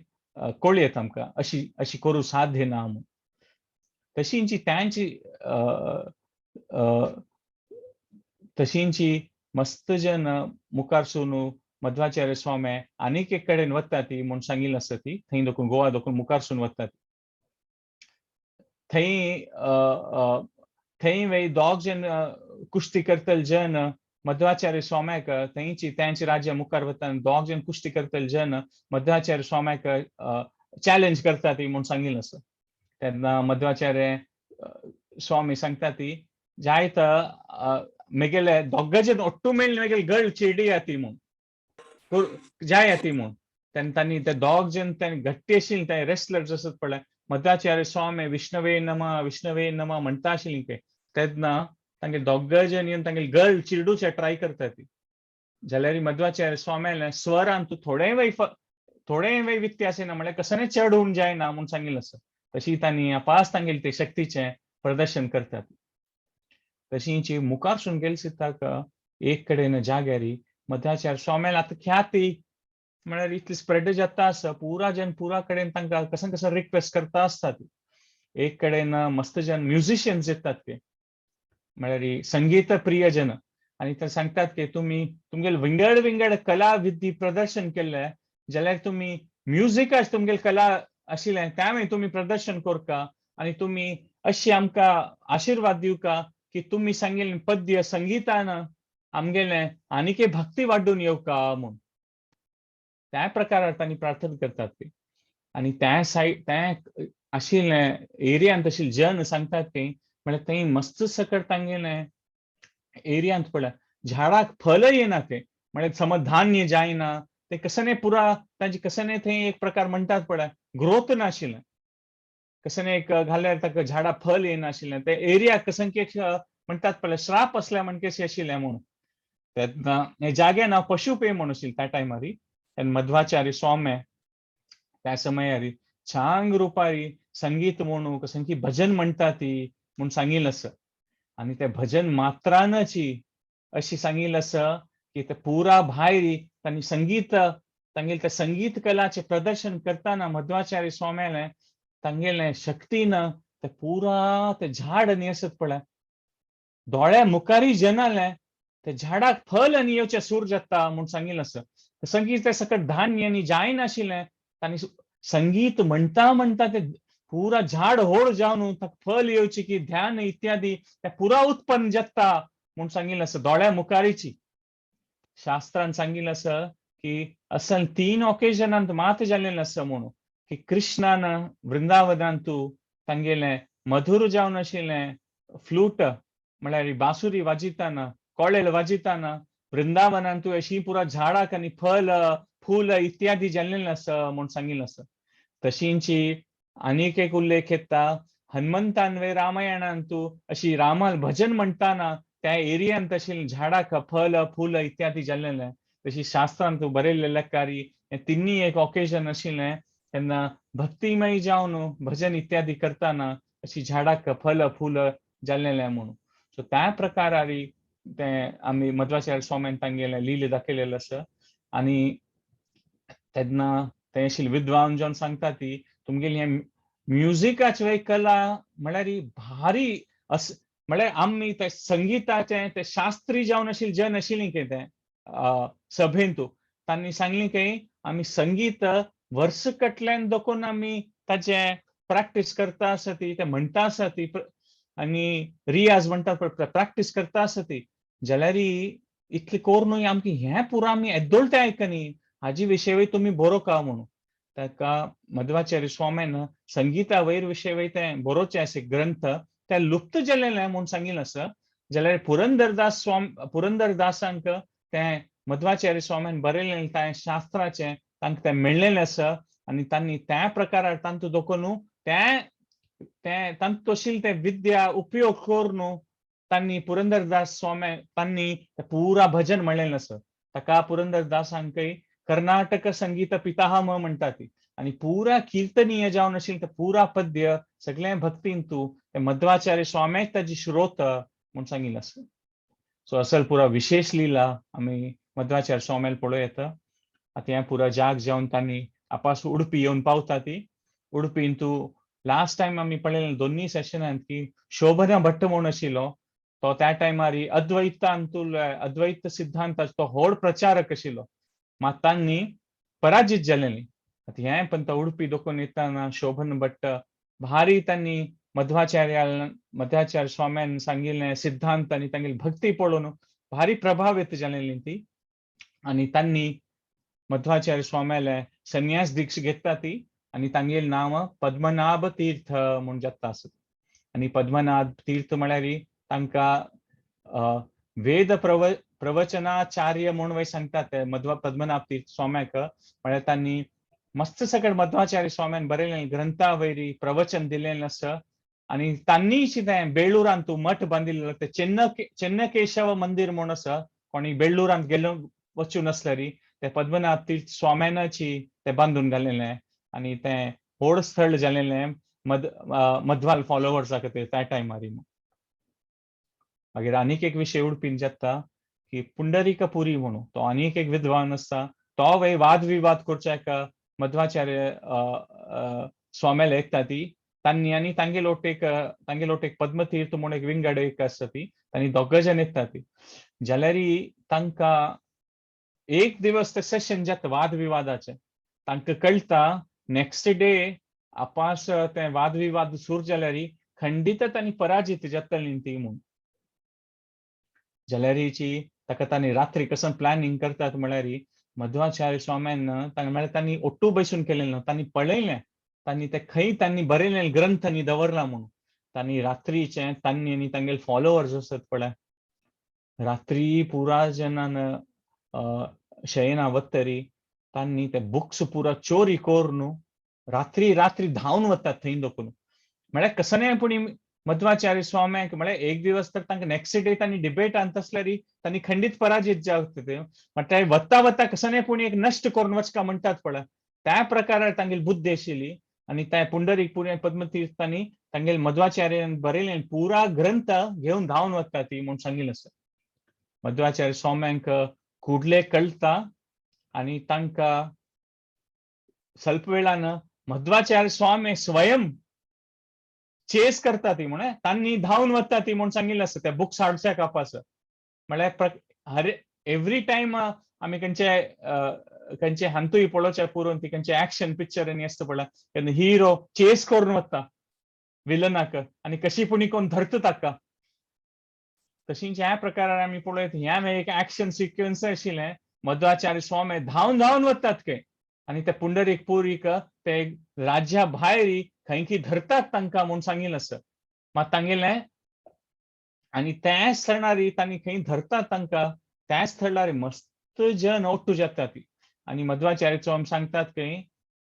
कळयत आमकां अशी अशी करूं साध्य ना म्हणून. तशींची तांची तशींची मस्त जन मुखार सून मध्वाचार्य स्वामी आनीक एक कडेन वता ती म्हूण सांगिल्लें आसा ती थंय दोकून गोवा दोकून मुखारसून वता थंय थंय वय दोग जन कुश्ती करतले जन मध्वाचार्य स्वाम्याक थंयची त्यांचे राज्य मुखार वता दोग जन कुश्ती करतले जन मध्वाचार्य स्वाम्याक चॅलेंज करता ती म्हूण सांगिल्लें आसा. तेन्ना मध्वाचार्य स्वामी सांगता ती जायत मेगेले दोग जन ಒಟ್ಟು मेळ्ळे मेगेले गळ चिरडी ती म्हूण जाय ती म्हूण. तेन्ना तांणी ते दोग जन तांणी घट्टी आशिल्ली ते रेसलर्स आसत पळय मध्वाचार्य स्वामी विष्णवे नमः विष्णवे नमः म्हणटा आशिल्ली ते तेन्ना तांगे दोग जन येवन तांगे गळ चिरडूचे ट्राय करता ती. जाल्यार मध्वाचार्य स्वाम्याले स्वरान तूं थोडें वय थोडें वय व्यत्यास येना म्हळ्यार कसलें चड होवन जायना म्हूण सांगिल्लें आसा. तशी तांणी अपास तांगेले ते शक्तीचें प्रदर्शन करतात. तशींची मुखारसून गेले सिताक एक कडेन जाग्यारी मध्वाचार्य स्वाम्याला आतां ख्याती म्हळ्यार इतली स्प्रेड जाता आसा पुरा जन पुरा कडेन तांकां कसं कसं रिक्वेस्ट करता आसतात. एक कडेन मस्त जन म्युझिशियन्स येतात ते म्हळ्यार संगीत प्रिय जन आनी ते सांगतात की तुमी तुमगेले विंगड विंगड कला विद्धी प्रदर्शन केल्ले जाल्यार तुमी म्युजिकाच तुमगेले कला आशिल्लें त्या तुमी प्रदर्शन करका आनी तुमी अशी आमकां आशिर्वाद दिवका की तुमी सांगिल्लें पद्य संगीतान आमगेलें आनीक भक्ती वाडून येवका म्हूण. त्या प्रकारार तांणी प्रार्थना करतात ते. आनी त्या सायड त्या आशिल्लें एरियांत आशिल्ले जन सांगतात ते म्हळ्यार थंय मस्त सकट तांगेलें एरियांत पळय झाडाक फल येना ते म्हळ्यार समज धान्य जायना ते कसने पुरा तांचे कसने थंय एक प्रकार म्हणटात पळय ग्रोथ नाशिल्लें कसने एक घाल्यार ताका झाडा फल येनाशिल्लें ते एरिया कसनकी म्हणटात पळय श्राप आसल्या म्हणकेशी आशिल्लें म्हणून. तेन्ना हे जागे नांव पशुपे म्हणून आशिल्लें त्या टायमारी. तेन्ना मध्वाचार्य स्वामी त्या समयारी छांग रुपारी संगीत म्हणू कसनकी भजन म्हणटा ती म्हूण सांगिल्लें आसा. आनी ते भजन मात्रानची अशी सांगिल्लें आसा की ते पुरा भायरी तांणी संगीत तांगेले ते संगीत कलाचें प्रदर्शन करतना मध्वाचार्य स्वाम्यालें तांगेलें शक्तीन ते पुरा ते झाड न्ही आसत पळय दोळ्या मुखारी जनालें ते झाडाक फल आनी येवचें सूर जाता म्हूण सांगिल्लें आसा. संगीत ते सकट धान्य आनी जायनाशिल्लें तांणी संगीत म्हणटा म्हणटा ते पुरा झाड होड जावन ताका फल येवची की ध्यान इत्यादी ते पुरा उत्पन्न जाता म्हूण सांगिल्लें आसा दोळ्या मुखारीची. शास्त्रान सांगिल्लें आसा की असल 3 ऑकेजनांत मात जाल्लें आसा म्हणून की कृष्णान वृंदावनांतू तांगेलें मधुर जावन आशिल्लें फ्लूट म्हळ्यार बांसुरी वाजयताना कोळेल वाजयताना वृंदावनांतू अशी पुरा झाडाक आनी फल फूल इत्यादी जाल्लें आसा म्हूण सांगिल्लें आसा. तशींची आनीक एक उल्लेख येता हनुमंतान वे रामायणांतू अशी रामाल भजन म्हणटाना त्या एरियांत आशिल्लें झाडाक फल फूल इत्यादी जाल्लें. तशी शास्त्रांत बरयल्ले लेखारी हे तिन्ही एक ऑकेजन आशिल्लें तेन्ना भक्तिमय जावन भजन इत्यादी करताना अशी झाडाक फल फूल जाल्लें म्हणून. सो त्या प्रकारारी ते आमी मध्वाचार्य स्वाम्यान तांगेलें लिले दाखयलेलें आसा. आनी तेन्ना ते आशिल्ले विद्वान जावन सांगता ती तुमगेली हें म्युजिकाची कला म्हळ्यार भारी अस म्हळ्यार आमी ते संगीताचे ते शास्त्री जावन आशिल्ले जन आशिल्ले की ते सभेंतू तांणी सांगलें की आमी संगीत वर्स कटल्यान दोकून आमी ताचे प्रॅक्टीस करता आसा ती ते म्हणटा आसा ती आनी रियाज म्हणटा प्रॅक्टीस करता आसा ती जाल्यार इतले कोर न्हय आमकां हें पुरो आमी येदोळ तें आयकनी हाजी विशय तुमी बरोवका म्हणून. ताका मध्वाचार्य स्वाम्यान संगीता वयर विशय वयर तें बरोवचें अशें ग्रंथ तें लुप्त जालेलें म्हूण सांगिल्लें आसा. जाल्यार पुरंदरदास स्वामी, पुरंदरदासांक तें मध्वाचार्य स्वाम्यान बरयलें तें शास्त्राचें तांकां तें मेळ्ळेलें आसा आनी तांणी त्या प्रकारार तांतू दखून तें तें तांतू तशील तें विद्या उपयोग करून तांणी पुरंदरदास स्वामी तांणी पुरा भजन म्हणलेलें आसा. ताका पुरंदरदासांकय कर्नाटक संगीत पितामह म्हणटा ती. आनी पुरा कीर्तनीय जावन आशिल्लें तें पुरा पद्य सगळें भक्तीन तूं ते मध्वाचार्य स्वाम्याक ताजी श्रोत म्हूण सांगिल्लें आसा. सो असल पुरा विशेष लिला आमी मध्वाचार्य स्वाम्याल पळोवं येता. आतां हें पुरा जाग जावन तांणी आपास उडपी येवन पावता ती. उडपीन तूं लास्ट टायम आमी पळयलें दोन्ही सेशनान की शोभना भट्ट म्हूण आशिल्लो तो त्या टायमार अद्वैतांतुल अद्वैत सिद्धांताचो तो व्हड प्रचारक आशिल्लो, मात तांणी पराजीत जालेली. आतां हें पण तो उडपी दोखून येताना शोभन भट्ट भारी तांणी मध्वाचार्य स्वाम्यान सांगिल्लें सिद्धांत आनी तांगेली भक्ती पळोवन भारी प्रभावीत जालेली ती. आनी तांणी मध्वाचार्य स्वाम्याले संन्यास दीक्षा घेतता ती आनी तांगेलें नांव पद्मनाभ तीर्थ म्हूण जाता आसत. आनी पद्मनाभ तीर्थ म्हळ्यार तांकां वेद प्रवचनाचार्य म्हूण वय सांगतात ते पद्मनाभ तीर्थ स्वाम्याक. म्हळ्यार तांणी मस्त सकट मध्वाचार्य स्वाम्यान बरयलें ग्रंथा वयरी प्रवचन दिलेलें आसा. आनी तांणी तें बेळूरांत मठ बांदिल्लें तें चेन्नकेशव मंदीर म्हूण आसा, कोणी बेळूरांत गेलो वचूं नासल्यार ते पद्मनाभ तीर्थ स्वाम्यानाची ते बांदून घालेलें आनी तें व्हड स्थळ जालेलें मध्वाल फॉलोवर्सा खातीर त्या टायमार. मागीर आनीक एक विशय उडपीन जाता की पुंडरीकपुरी म्हणून तो आनीक एक विद्वान आसा, तो वय वादविवाद करच्याक मध्वाचार्य स्वाम्याला येता ती. तांणी आनी तांगेलोट एक पद्मतीर्थ म्हूण एक विंगड एक आसा ती, तांणी दोग जाण येता ती. जाल्यार तांकां एक दिवस ते सेशन जाता वादविवादाचें, तांकां कळटा नेक्स्ट डे आपास ते वादविवाद सुरू जाल्यार खंडीत तांणी पराजीत जातली ती म्हूण. जाल्यारीची ताका तांणी रात्री कसो प्लॅनिंग करतात म्हळ्यार मध्वाचार्य स्वाम्यान म्हळ्यार तांणी ओट्टू बसून केलें ना, तांणी पळयलें तांणी ते खंय तांणी बरयलें ग्रंथांनी दवरला म्हणून. तांणी रात्रीचे तांणी आनी तांगेले फॉलोवर्स आसत पळय रात्री पुरा जनान शयना वतरी तांणी ते बुक्स पुरा चोरी करून रात्री रात्री धांवन वतात थंय दखून. म्हळ्यार कसं पूण मध्वाचार्य स्वाम्याक म्हळ्यार एक दिवस तर तांकां नेक्स्ट डे तांणी डिबेटांत आसल्यार तांणी खंडीत पराजीत जावता ते, म्हटल्यार वता वता कसं पूण एक नश्ट करून वचका म्हणटात पळय त्या प्रकारार तांगेली बुद्धी आशिल्ली. आनी त्या पुंडरीक पुरे पद्मतीर्थांनी तांगेले मध्वाचार्यान बरयलें पुरा ग्रंथ घेवन धांवन वता ती म्हूण सांगिल्लें आसा. मध्वाचार्य स्वाम्यांक कुडले कळटा आनी तांकां स्वल्प वेळान मध्वाचार्य स्वामी स्वयं चेस करता ती म्हण तांणी धांवन वता ती म्हूण सांगिल्लें आसा त्या बुक्स हाडच्या कापास. म्हळ्यार हर एवरी टायम आमी खंयचे खंयचे हांतूय पळोवच्या पुरून ती खंयचे ऍक्शन पिक्चर आनी आसता पळय तेन्ना हिरो चेस करून वता विलनाक आनी कशी पुणी कोण धरता ताका, तशीच ह्या प्रकारान आमी पळयत ह्या एक ऍक्शन सिक्वेन्स आशिल्लें मध्वाचार्य स्वामी धांवन धांवन वतात खंय आनी ते पुंडरीक पुरीक ते राज्या भायर खंय की धरतात तांकां म्हूण सांगिल्लें आसा. मात तांगेलें आनी त्याच थळार तांणी खंय धरतात तांकां त्याच थळार मस्त जन ओट्टू जाता ती. आनी मध्वाचार्य स्वामी सांगतात खंय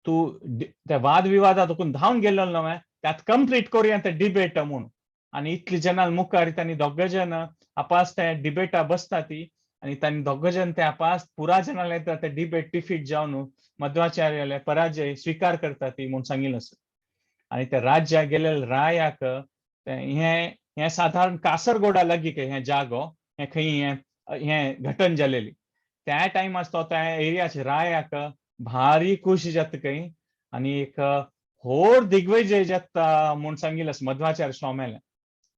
तूं त्या वादविवादात धांवन गेल्लो न्हय त्यात कंप्लीट करुया ते डिबेट म्हूण. आनी इतले जनां मुखार तांणी दोग जण आपास ते डिबेटा बसता ती आनी तांणी दोग जण ते आपास पुरा जणां येता ते डिबेट डिफीट जावन मध्वाचार्याले पराजय स्विकार करता ती म्हूण सांगिल्लें आसा. आनी ते राज्या गेलेले रायाक हें हें साधारण कासरगोडा लागीं हें जागो हें खंय हें हें घटन जालेली त्या टायमार तो त्या एरियाचे रायाक भारी खुश जाता खंय आनी एक व्हड दिग्विजय जाता म्हूण सांगिल्लें आसा मध्वाचार्य स्वाम्याले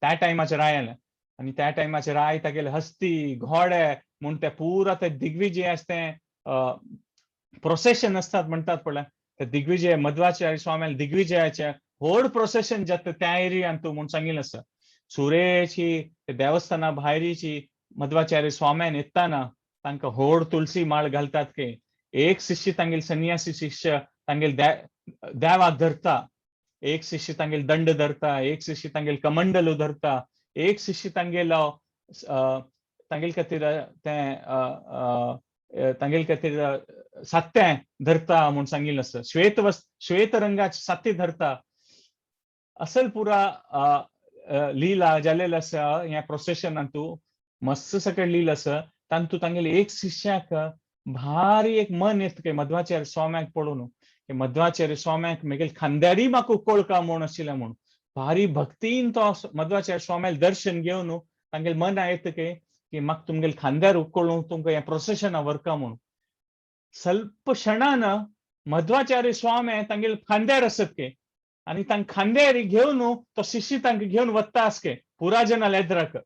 त्या टायमाचे रायाले. आनी त्या टायमाचे राय तागेले हस्ती घोडे म्हूण ते पुरा ते दिग्विजय आसा तें प्रोसेशन आसतात म्हणटात पळय ते दिग्विजय मध्वाचार्य स्वाम्याले दिग्विजयाचे व्हड प्रोसेशन जाता त्या एरियांत तूं म्हूण सांगिल्लें आसा. सुरेची देवस्थाना भायरीची मध्वाचार्य स्वाम्यान येताना तांकां व्हड तुळसी माळ घालतात खंय. एक शिष्य तांगेले संन्यासी शिष्य तांगेले देवाक धरता. एक शिष्य तांगेल दंड धरता, एक शिष्य तांगेल कमंडलू धरता, एक शिष्य तांगेलो तांगेल खातीर तें तांगेल खातीर सात्तें धरता म्हूण सांगिल्लें आसा. श्वेत श्वेत रंगाचे सात्ती धरता. असल पुरा लीला जालेलें आसा ह्या प्रोसेशनांतू. मस्त सकयल लीला आसा. तांतू तांगेले एक शिष्याक भारी एक मन येता की मध्वाचार्य स्वाम्याक पळोवन की मध्वाचार्य स्वाम्याक मेगेल खांद्यारी म्हाका उकोळका म्हूण आशिल्लें म्हूण भारी भक्तीन तो मध्वाचार्य स्वाम्याल दर्शन घेवन तांगेल मन येता की की म्हाका तुमगेल खांद्यार उकोळून तुमकां हें प्रोसेशना व्हरका म्हूण. स्वल्प क्षणान मध्वाचार्य स्वामी तांगेल खांद्यार आसत के आनी तांकां खांद्यार घेवन तो शिष्य तांकां घेवन वता आसके पुरा जनाल एद्राक.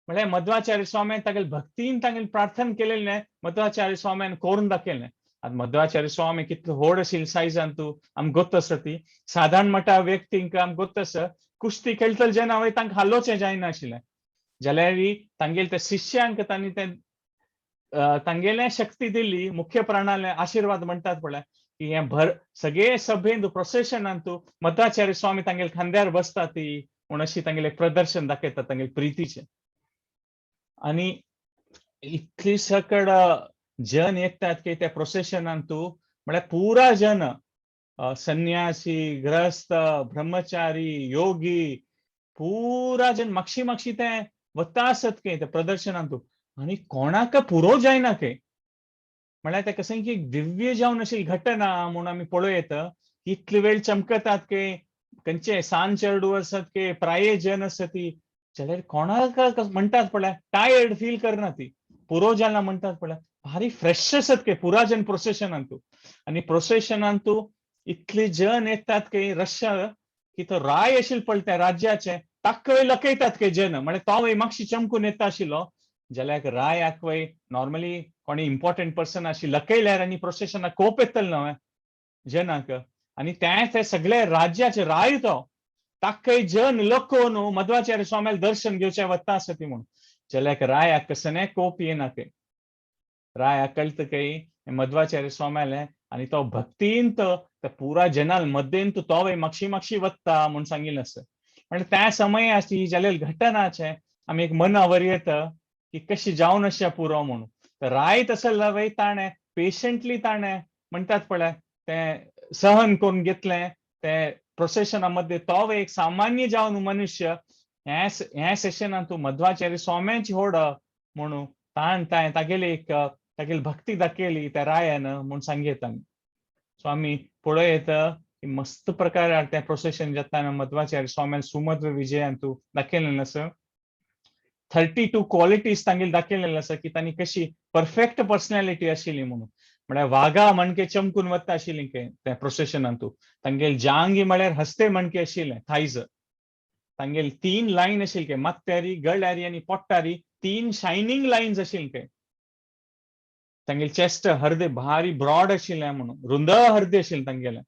म्हळ्यार मध्वाचार्य स्वाम्यान तागेल भक्तीन तांगेल प्रार्थना केलेलें मध्वाचार्य स्वाम्यान करून दाखयलें. आतां मध्वाचार्य स्वामी कितलो व्हड आशिल्ले सायजान तूं आमकां गोत्त आसा ती. साधारण मटा व्यक्तींक आमकां गोत्त आसा कुस्ती खेळटले जेन्ना हांवें तांकां हालोवचें जायनाशिल्लें. जाल्यार तांगेले त्या शिष्यांक तांणी तें तांगेलें शक्ती दिली मुख्य प्राणाले आशिर्वाद म्हणटात पळय की हें भर सगळे सभेंत प्रोसेशनांत तूं मध्वाचार्य स्वामी तांगेले खांद्यार बसता ती म्हूण अशी तांगेलें प्रदर्शन दाखयता तांगेले प्रितीचें. आनी इतली सकड जन येतात की त्या प्रोसेशनांत तूं म्हळ्यार पुरा जन संन्यासी, गृहस्थ, ब्रह्मचारी, योगी पुरा जन मागशी मागशी ते वता आसत की त्या प्रदर्शनांत तूं आनी कोणाक पुरो जायना की. म्हळ्यार तें कशें की दिव्य जावन अशी घटना म्हूण आमी पळोवं येता. इतले वेळ चमकतात की खंयचे सान चेडू आसत की प्राये जन आसत ती जाल्यार कोणाक म्हणटात पळय टायर्ड फील करना ती पुरो जाला म्हणटात पळय भारी फ्रेश आसत की पुरा जन प्रोसेशनांतू. आनी प्रोसेशनांतू इतले जन येतात की रश्या की तो राय आशिल्लो पळय त्या राज्याचे ताका लकयतात की जन. म्हळ्यार तो वय मातशी चमकून येता आशिल्लो जाल्यार रायाक वय नॉर्मली कोणी इम्पॉर्टंट पर्सन अशी लकयल्यार आनी प्रोसेशनाक कोप येतलो न्हय जनाक. आनी ते सगळे राज्याचे राय तो ताकय जन लकोवन मध्वाचार्य स्वाम्याल दर्शन घेवचें वता आसा ती म्हूण. जाल्यार रायाक कसने कोप येना ते. रायाक कळटा की मध्वाचार्य स्वाम्याले आनी तो भक्तीन तो पुरा जनाल मध्येन तो वय मागशी मागशी वता म्हूण सांगिल्लें आसा. म्हळ्यार त्या समयाची जालेली घटनाचें आमी एक मनावर येता की कशी जावन अशें पुरो म्हणून. राय तसो वय ताणें पेशंटली ताणें म्हणटात पळय तें सहन करून घेतलें तें प्रोसेशना मध्ये तो एक सामान्य जावन मनुष्य ह्या सेशनान तूं मध्वाचार्य स्वाम्याची होड म्हणून ताण ताणें तागेली एक तागेली भक्ती दाखयली त्या रायान म्हूण सांगयता आमी. सो आमी पळोवं की मस्त प्रकार तें प्रोसेशन जाता मध्वाचार्य स्वाम्यान सुमध्व विजयान तूं दाखयलेलें आसा. 32 क्वालिटीज तांगेली दाखयलेलें आसा की तांणी कशी परफेक्ट पर्सनॅलिटी आशिल्ली म्हणून. म्हळ्यार वागा म्हणके चमकून वता आशिल्ली त्या प्रोसेशनांतू. तांगेल जांगी म्हळ्यार हस्ते म्हणके आशिल्लें थायज. तांगेल 3 लायन आशिल्ले माथ्यारी, गळ्यारी आनी पोट्टारी 3 शायनींग लायन्स आशिल्ले. तांगेल चेस्ट हर्दे भारी ब्रॉड आशिल्लें म्हणून रुंद हर्दे आशिल्लें तांगेलें.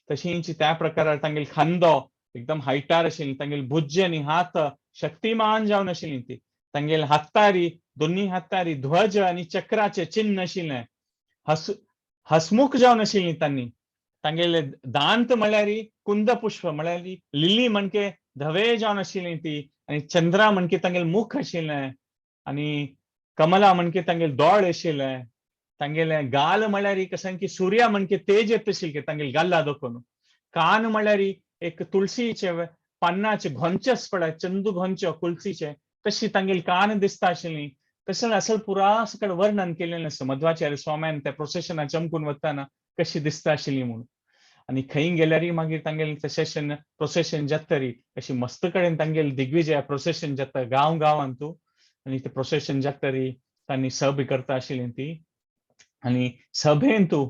तशींच त्या प्रकारार तांगेल खांदो एकदम हायटार आशिल्लें. तांगेल भुज आनी हात शक्तिमान जावन आशिल्ली ती. तांगेल हातारी दोन्ही हातारी ध्वज आनी चक्राचे चिन्ह आशिल्लें. हसमुख जावन आशिल्ली तांणी. तांगेले दांत म्हळ्यार कुंद पुष्प म्हळ्यार लिली म्हणके धवे जावन आशिल्ली ती. आनी चंद्रा म्हणके तांगेले मुख आशिल्लें. आनी कमला म्हणके तांगेले दोळे आशिल्ले. तांगेले गाल म्हळ्यार कशें की सूर्या म्हणके तेज येत आशिल्ले तांगेले गाल्ला दाखोवन. कान म्हळ्यार एक तुळशीचे पान्नाचे घोंचे पळय चंदू घोंचे तुळशीचे तशी तांगेले कान दिसता आशिल्ली. तशें असल पुरा सकयल वर्णन केलेलें आसा मध्वाचार्य स्वाम्यान त्या प्रोसेशना चमकून वतना कशी दिसता आशिल्ली म्हणून. आनी खंय गेल्यारय मागीर तांगेलें तें सेशन प्रोसेशन जातरी अशी मस्त कडेन तांगेलें दिग्विजय प्रोसेशन जाता गांव गांवांतू. आनी तें प्रोसेशन जातरी तांणी सभा करता आशिल्ली ती. आनी सभेंतू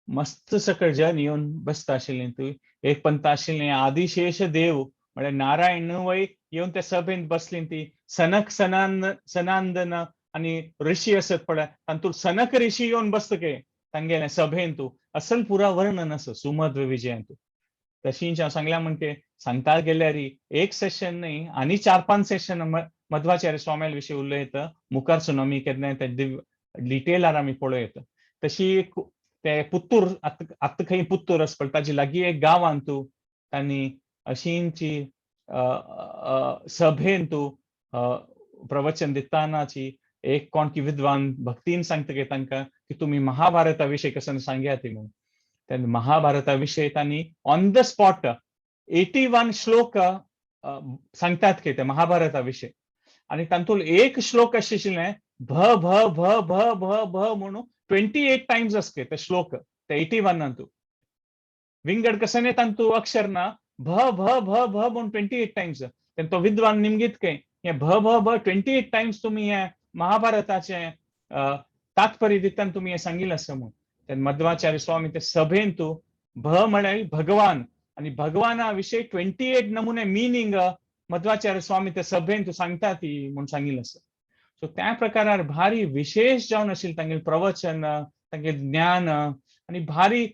मस्त सकळ जन येवन बसता आशिल्ली ती. एक पंत आशिल्लें आदिशेष देव म्हळ्यार नारायण वय येवन त्या सभेंत बसली ती. सनक सनांदन आनी ऋषी आसत पळय तातूंत सनक ऋषी येवन बसता के तांगेलें सभेंतू. असल पुरा वर्णन आसा सुमध्व विजयांतू. तशींच हांव सांगल्या म्हणके सांगता गेल्यार एक सेशन न्ही आनी 4-5 सेशन मध्वाचार्य स्वाम्याल विशीं उलयता. मुखारसून आमी केन्नाय ते डिटेलार आमी पळोवं. तशी ते पुत्तूर आतां खंय पुत्तूर आसा पळय ताजी लागीं एक गांवांतू तांणी अशींची सभेंतू प्रवचन दितानाची एक कोण की विद्वान भक्तीन सांगता की तांकां की तुमी महाभारता विशय कसं सांगया ती म्हणून. तेन्ना महाभारता विशय तांणी ऑन the spot 81 श्लोक सांगतात की ते महाभारता विशय. आनी तातूंत एक श्लोक अशें आशिल्लें भ भ भ भ भ भ म्हणून 28 टायम्स आसके ते श्लोक ते 81 विंगड कसने तांतू अक्षर ना भ भ भ भ म्हणून 28 टायम्स. तेन्ना तो विद्वान निमगीत काय हे भ भ भ 28 टायम्स तुमी हे महाभारताचे तात्पर्य दितना तुमी हे सांगिल्लें आसा म्हणून. तेन्ना मध्वाचार्य स्वामी ते सभेंतू भ म्हळ्यार भगवान आनी भगवाना विशय 28 नमुने मिनींग मध्वाचार्य स्वामी ते सभेंतू सांगता ती म्हूण सांगिल्लें आसा. सो त्या प्रकारार भारी विशेष जावन आशिल्लें तांगेलें प्रवचन, तांगेलें ज्ञान आनी भारी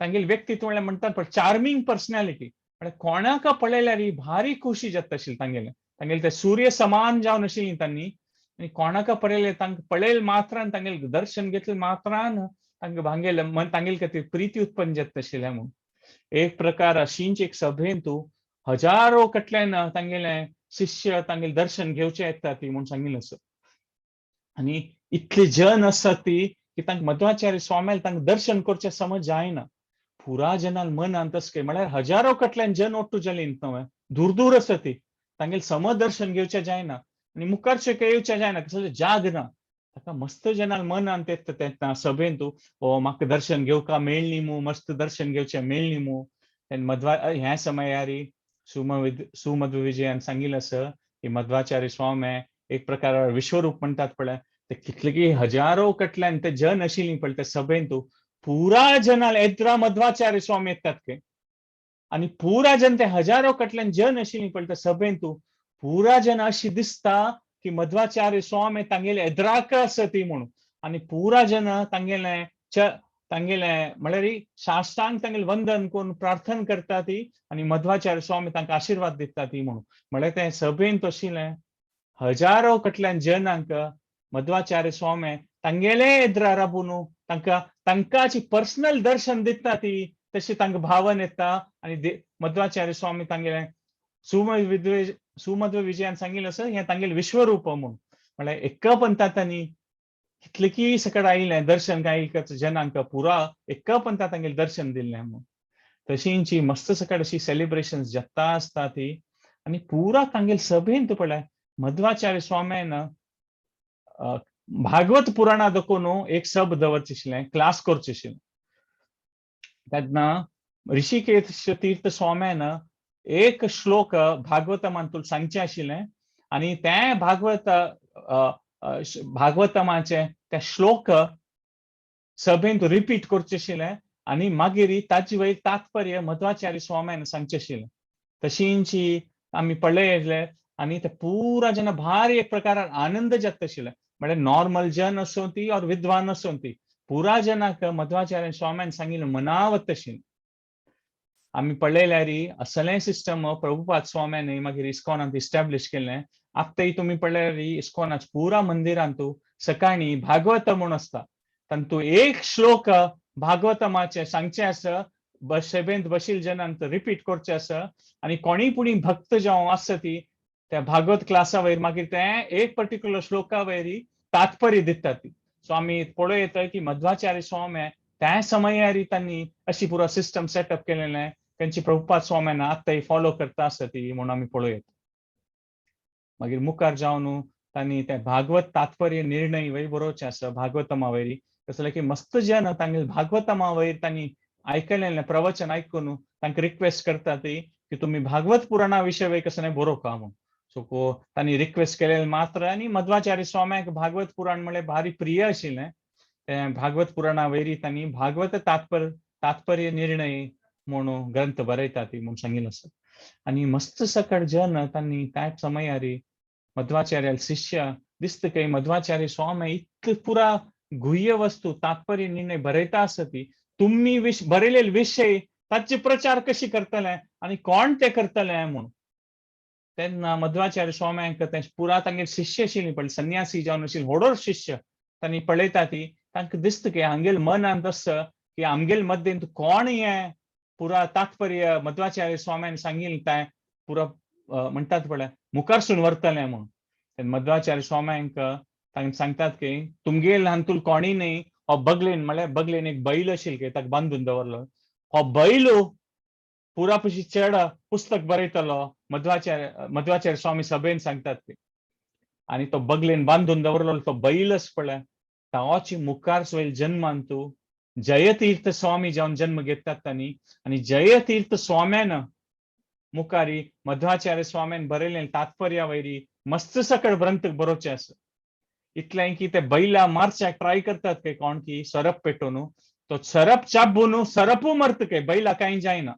तांगेलें व्यक्तित्व म्हणल्यार म्हणटात पळय चार्मींग पर्सनॅलिटी. म्हळ्यार कोणाक पळयल्यार भारी खुशी जाता आशिल्ली तांगेलें. तांगेलें ते सूर्य समान जावन आशिल्ली तांणी आनी कोणाक पळयलें तांकां पळयले मात्रान तांगेलें दर्शन घेतलें मात्रान तांकां भांगेलें मन तांगेले खातीर प्रिती उत्पन्न जाता आशिल्लें म्हणून. एक प्रकार अशींच एक सभेंतू हजारो कडल्यान तांगेलें शिष्य तांगेलें दर्शन घेवचें येता ती म्हूण सांगिल्लें आसा. आनी इतले जन आसात ती की तांकां मध्वाचार्य स्वाम्याल तांकां दर्शन करचें समज जायना. पुरा जनाल मनांत तसकें म्हळ्यार हजारो कडल्यान जन ओट्टू जाली न्हय दूर दूर आसा ती तांगेलें समज दर्शन घेवचें जायना आनी मुखारचें काय येवचें जायना कसलें जाग ना. ताका मस्त जनाल मनांत येता तेन्ना सभेंतू ओ म्हाका दर्शन घेवका मेळ्ळी मू, मस्त दर्शन घेवचें मेळ्ळी मू. तेन्ना मध्वा ह्या समयारी सुमध्व विजयान सांगिल्लें आसा की मध्वाचार्य स्वामी एक प्रकार विश्वरूप म्हणटात पळय ते कितले की हजारो कडल्यान ते जन आशिल्ली पळय ते सभेंतू पुरा जनाल एद्रा मध्वाचार्य स्वामी येतात के आनी पुरा जन ते हजारो कडल्यान जन आशिल्ली पळय ते सभेंतू पुरा जन अशी दिसता की मध्वाचार्य स्वामी तांगेले एद्राक आसा ती म्हणून. आनी पुरा जन तांगेले तांगेले म्हळ्यार साष्टांग तांगेले वंदन करून प्रार्थना करता ती आनी मध्वाचार्य स्वामी तांकां आशिर्वाद दिता ती म्हणून. म्हळ्यार ते सभेंत आशिल्लें हजारो कडल्यान जनांक मध्वाचार्य स्वामी तांगेले एद्रा राबून तांकां तांकां पर्सनल दर्शन दिता ती तशी तांकां भावन येता. आनी मध्वाचार्य स्वामी तांगेले सुमध्व विजयान सांगिल्लें आसा हें तांगेलें विश्वरूप म्हणून. म्हळ्यार एका पंथा तांणी कितले की सकट आयिल्लें दर्शन काय जनांक पुरा एका पंथा तांगेलें दर्शन दिल्लें म्हणून. तशींची मस्त सकट अशी सेलिब्रेशन जाता आसता ती आनी पुरा तांगेले सभेंत पळय मध्वाचार्य स्वाम्यान भागवत पुराणा दाखोवन एक सब दवरचें आशिल्लें, क्लास करचें आशिल्लें. तेन्ना ऋषिकेश तीर्थ स्वाम्यान एक श्लोक भागवतमांतून सांगचें आशिल्लें आनी तें भागवत भागवतमाचें तें श्लोक सभेंत रिपीट करचें आशिल्लें आनी मागीर ताचे वयर तात्पर्य मध्वाचार्य स्वाम्यान सांगचें आशिल्लें. तशींची आमी पळयलें आनी ते पुरा जेन्ना भारी एक प्रकारान आनंद जाता आशिल्लें. म्हळ्यार नॉर्मल जन आसूं ती ऑर विद्वान आसूं ती पुरा जनाक मध्वाचार्य स्वाम्यान सांगिल्लें मनावत आशिल्लें. आमी पळयल्यार असलें सिस्टम प्रभुपाद स्वाम्यान मागीर इस्कॉनांत इस्टॅब्लिश केल्लें. आतांय तुमी पळयल्यार इस्कॉनांत पुरा मंदिरांतू सकाळीं भागवत म्हूण आसता तातूंत एक श्लोक भागवतमाचें सांगचें आसा सभेंत बशील जनांत रिपीट करचें आसा आनी कोणीय पुणी भक्त जावं आसा ती त्या भागवत क्लासा वयर मागीर तें एक पर्टिक्युलर श्लोका वयर तात्पर्य दितात ती. सो आमी पळोवं येता की मध्वाचार्य स्वामी त्या समयार तांणी अशी पुरो सिस्टम सेटअप केलेलें तेंची प्रभुपाद स्वाम्यान आतांय फॉलो करता आसा ती म्हणून आमी पळोवं येता. मागीर मुखार जावन तांणी तें भागवत तात्पर्य निर्णय वयर बरोवचें आसा भागवतमा वयर कसलें की मस्त जन तांगेले भागवतमा वयर तांणी आयकलें प्रवचन आयकून तांकां रिक्वेस्ट करता ती की तुमी भागवत पुराणा विशय वयर कसलें बरोवका म्हणून. सो तांणी रिक्वेस्ट केलें मात्र आनी मध्वाचार्य स्वाम्याक भागवत पुराण म्हळ्यार भारी प्रिय आशिल्लें. तें भागवत पुराणा वयर तांणी भागवत तात्पर्य निर्णय म्हणून ग्रंथ बरयता ती म्हूण सांगिल्लें आसा. आनी मस्त सकट जन तांणी त्या समयारी मध्वाचार्य शिष्य दिसता की मध्वाचार्य स्वामी इतले पुरा गुह्य वस्तू तात्पर्य निर्णय बरयता आसा ती तुमी बरयलेले विशय ताचे प्रचार कशी करतले आनी कोण ते करतले म्हणून. तेन्ना मध्वाचार्य स्वाम्यांक ते पुरा तांगेले शिष्य आशिल्ली पळय संन्यासी जावन आशिल्ले होडोर शिष्य तांणी पळयता ती तांकां दिसता की हांगेले मनांत आसा की आमगेले मध्येंत कोण हें पुरा तात्पर्य मध्वाचार्य स्वाम्यान सांगिल्लें तें पुरा म्हणटात पळय मुखारसून व्हरतलें म्हूण. मध्वाचार्य स्वाम्यांक तांकां सांगतात की तुमगेल हातूंत कोणी न्ही हो बगलेन, म्हळ्यार बगलेन एक बैल आशिल्लो की ताका बांदून दवरलो, हो बैलू पुरा पशी चड पुस्तक बरयतलो मध्वाचार्य मध्वाचार्य स्वामी सभेन सांगतात ते. आनी तो बगलेन बांदून दवरलो तो बैलच पळय तावाची मुखार सोयल जन्मान तूं जयतीर्थ स्वामी जावन जन्म घेतात तांणी. आनी जयतीर्थ स्वाम्यान मुखारी मध्वाचार्य स्वाम्यान बरयलें तात्पर्या वयरी मस्त सकळ ग्रंथ बरोवचे आसा. इतलें की ते बैला मारच्याक ट्राय करतात काय कोण की सरप पेटोवन तो सरप चाबून सरपू मरता काय, बैला कांय जायना.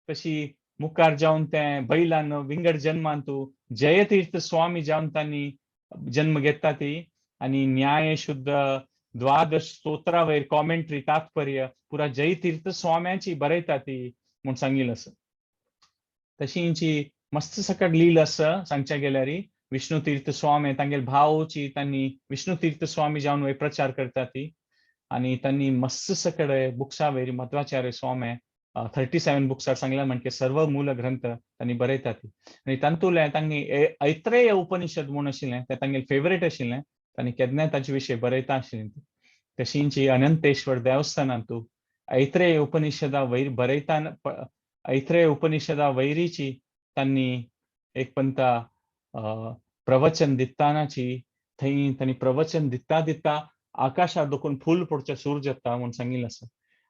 तशी मुखार जावन ते बैलान विंगड जन्मान तूं जयतीर्थ स्वामी जावन तांणी जन्म घेता ती. आनी न्याय शुद्ध द्वादश स्तोत्रा वयर कॉमेंट्री तात्पर्य पुरा जयतीर्थ स्वाम्याची बरयता ती म्हूण सांगिल्लें आसा. तशींची मस्त सकट लील आसा सांगच्या गेल्यार. विष्णु तीर्थ स्वामी तांगेल भावची तांणी विष्णु तीर्थ स्वामी जावन वयर प्रचार करता ती. आनी तांणी मस्त सकड बुक्सा वयर मध्वाचार्य स्वामी 37 बुक्सार सांगला म्हणजे सर्व मूल ग्रंथ तांणी बरयता ती. आनी तातूंतलें तांणी ऐत्रेय उपनिषद म्हूण आशिल्लें तें तांगेलें फेवरेट आशिल्लें, तांणी केन्नाय ताचे विशय बरयता आशिल्लें. तशींची अनंतेश्वर देवस्थानांतू ऐत्रेय उपनिषदा वयर बरयता, ऐत्रेय उपनिषदा वैरीची तांणी एक पंता प्रवचन दितानाची थंय तांणी प्रवचन दिता दिता आकाशात दोकून फूल पडचें सूर जाता म्हूण सांगिल्लें आसा.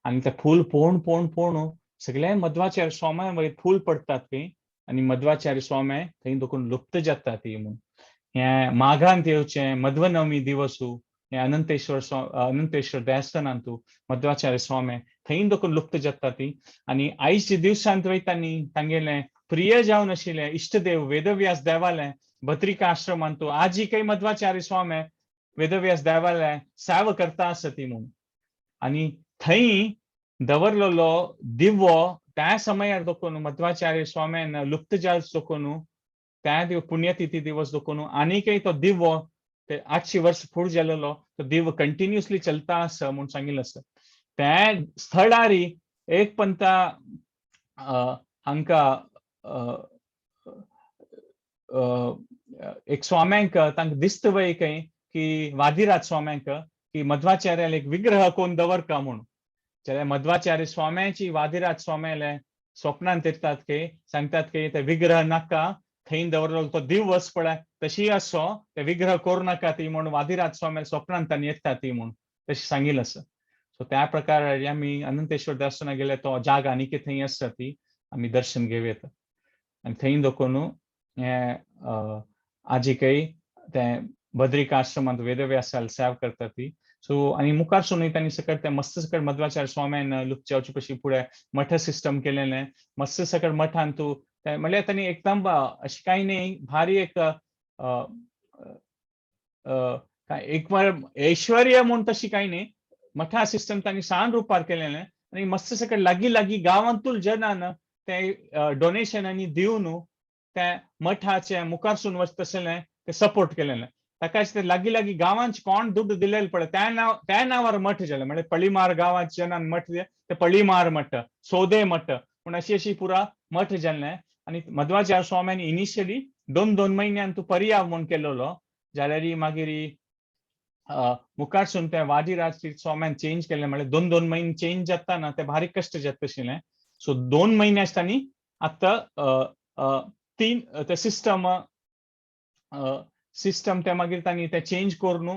आनी तें फूल पोवन पोवन पोवन सगळे मध्वाचार्य स्वाम्या वयर फूल पडटात थंय आनी मध्वाचार्य स्वामी थंय दोकून लुप्त जाता ती म्हूण. हें माघांत येवचें मध्वनवमी दिवसू हें अनंतेश्वर अनंतेश्वर देवस्थानांतू मध्वाचार्य स्वामी थंय दोकून लुप्त जाता ती. आनी आयच्या दिवसांत वयतानी तांगेलें प्रिय जावन आशिल्लें इश्टदेव वेदव्यास देवालें बद्रिका आश्रमांतू आजी काही मध्वाचार्य स्वामी वेदव्यास देवालें सेवा करता आसा ती म्हूण. आनी थंय दवरलेलो दिवो त्या समयार दोकून मध्वाचार्य स्वाम्यान लुप्त जाल दोकून त्या दिव पुण्यतिथी दिवस दोकून आनीकय तो दिवो ते 800 वर्स फुड जालेलो तो दिव कंटिन्युअसली चलता आसा म्हूण सांगिल्लें आसा. त्या स्थळारी एक पंता हांकां एक स्वाम्यांक तांकां दिसता वय खंय की वादिराज स्वाम्यांक की मध्वाचार्याले एक विग्रह कोण दवरका म्हूण. जाल्यार मध्वाचार्य स्वाम्याची वादिराज स्वाम्याले स्वप्नांत येतात की सांगतात की ते विग्रह नाका, थंय दवरलो तो दिवस पळय तशी असो ते विग्रह करू नाका ती म्हूण वादिराज स्वाम्याले स्वप्नांत तांणी येता ती म्हूण तशें सांगिल्लें आसा. सो त्या प्रकार आमी अनंतेश्वर देवस्थाना गेले तो जागा आनीक थंय आसा ती आमी दर्शन घेवं येता. आनी थंय दोकून हें आजीकय तें बद्रिका आश्रमांत वेदव्यासाल सेवा करता ती. सो आनी मुखार सुनूय तांणी सकट तें मस्त सकट मध्वाचार्य स्वाम्यान लुप्त जावचे पशी फुडें मठ सिस्टम केलेलें मस्त सकट मठांतू म्हणल्यार तांणी एकदम अशें कांय न्ही भारी एक एक ऐश्वर्य म्हूण तशी कांय न्ही मठा सिस्टम तांणी सान रुपार केलेलें. आनी मस्त सकट लागीं लागीं गांवांतूल जनान ते डोनेशन आनी दिवन त्या मठाचे मुखारसून वचत आशिल्लें ते सपोर्ट केलेलें. ताका ते लागीं लागीं गांवांत कोण दुड्ड दिलेले पळय त्या नांव त्या नांवार मठ जालें. म्हळ्यार पळीमार गांवांत जनान मठ ते पळीमार मठ, सोदे मठ पूण अशी अशी पुरा मठ जाल्लें. आनी मध्वाचार्य स्वाम्यान इनिशियली 2-2 म्हयन्यान तूं पर्याव म्हूण केलेलो जाल्यार मागीर मुखारसून ते वादिराज स्वाम्यान चेंज केलें. म्हळ्यार 2-2 म्हयने चेंज जाता ना ते भारी कश्ट जाता आशिल्लें. सो 2 म्हयने आसतानी आतां 3 ते सिस्टम सिस्टम ते मागीर तांणी ते चेंज करून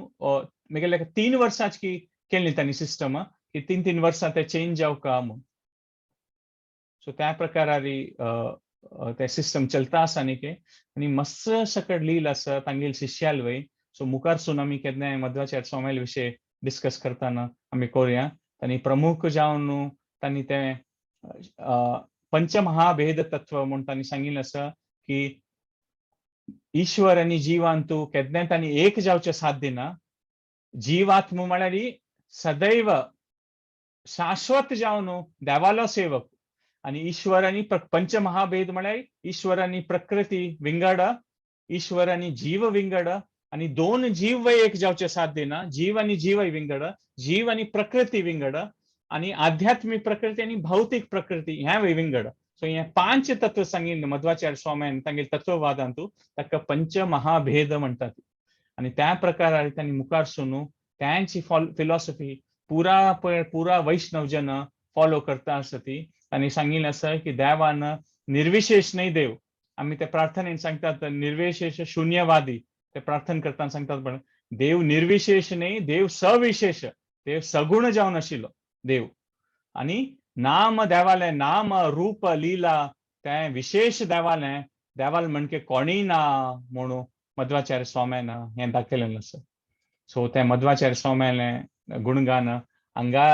मागीर 3 वर्सांची केल्ली तांणी सिस्टम की 3-3 वर्सां ते चेंज जावका म्हूण. सो त्या प्रकारारी ते सिस्टम चलता आसा न्ही की. आनी मस्त सकट लील आसा तांगेल शिष्याल वय. सो मुखारसून आमी केन्नाय मध्वाचार्य स्वाम्याले विशय डिस्कस करतना आमी करुया. तांणी प्रमुख जावन तांणी तें पंचमहाभेद तत्व म्हूण तांणी सांगिल्लें आसा की ईश्वर आनी जिवांतू केन्नाय तांणी एक जावचें साध्य ना. जीवात्म म्हळ्यार सदैव शाश्वत जावन देवालो सेवक आनी ईश्वर आनी पंचमहाभेद म्हळ्यार ईश्वर आनी प्रकृती विंगड, ईश्वर आनी जीव विंगड आनी 2 जीव एक जावचें साध्य ना. जीव आनी जीवय विंगड, जीव आनी प्रकृती विंगड आनी आध्यात्मीक प्रकृती आनी भौतीक प्रकृती ह्या विंगड. सो हे 5 तत्व सांगिल्ले मध्वाचार्य स्वाम्यान तांगेले तत्ववादांतू, ताका पंच महाभेद म्हणटात. आनी त्या प्रकारार तांणी मुखार सुनू त्यांची फिलॉसॉफी पुरा पुरा वैष्णव जन फॉलो करता आसा ती. तांणी सांगिल्लें आसा की देवान निर्विशेष न्हय देव, आमी ते प्रार्थनेन सांगतात निर्विशेष शून्यवादी, ते प्रार्थना करतना सांगतात पण देव निर्विशेष न्हय, देव सविशेष, देव सगुण जावन आशिल्लो देव. आनी नाम देवालें नाम रूप लीला तें विशेष देवालें, देवाल म्हणके कोणीय ना म्हणून मध्वाचार्य स्वाम्यान हें दाखयलें आसा. सो तें मध्वाचार्य स्वाम्यालें गुणगान हांगा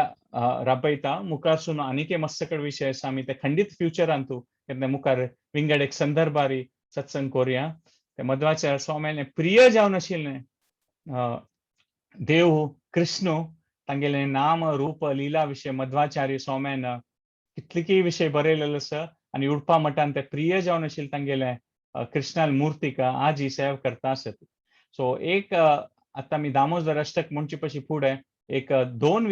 राबयता. मुखारसून आनीक मस्तकड विशय आसा, आमी ते खंडीत फ्युचरांतू केन्ना मुखार विंगड एक संदर्भारी सत्संग करुया. ते मध्वाचार्य स्वाम्यालें प्रिय जावन आशिल्लें देव कृष्ण, तांगेलें नाम रूप लीला विशय मध्वाचार्य स्वाम्यान कितलेकी विशय बरयलेलो आसा. आनी उडपा मठान ते प्रिय जावन आशिल्लें तांगेलें कृष्णाल मूर्तीक आजी सेवा करता आसत. सो एक आतां आमी दामोदर अष्टक म्हणचे पशी फुडें एक 2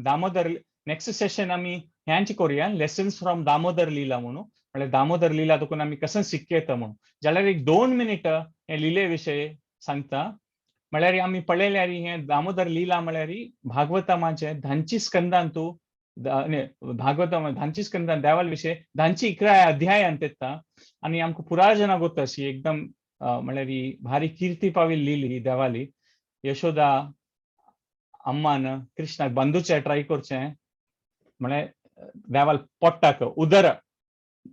दामोदर नेक्स्ट सेशन आमी ह्यांची करुया, लेसन्स फ्रॉम दामोदर लीला म्हणून. म्हळ्यार दामोदर लीला देखून आमी कसं शिकयता म्हणून. जाल्यार एक 2 मिनीट हे लिले विशय सांगता. म्हळ्यार आमी पळयल्यार हें दामोदर लीला म्हळ्यार भागवतमाचे धांची स्कंदांतू भागवतम धांची स्कंदान देवाल विशय धांची 11 अध्यायांत येता. आनी आमकां पुराय जाणां गोता अशी एकदम म्हळ्यार भारी किर्ती पाविल्ली लिली ही देवाली. यशोदा अम्मान कृष्णाक बांदूचें ट्राय करचें म्हळ्यार देवाल पोट्टाक उदर,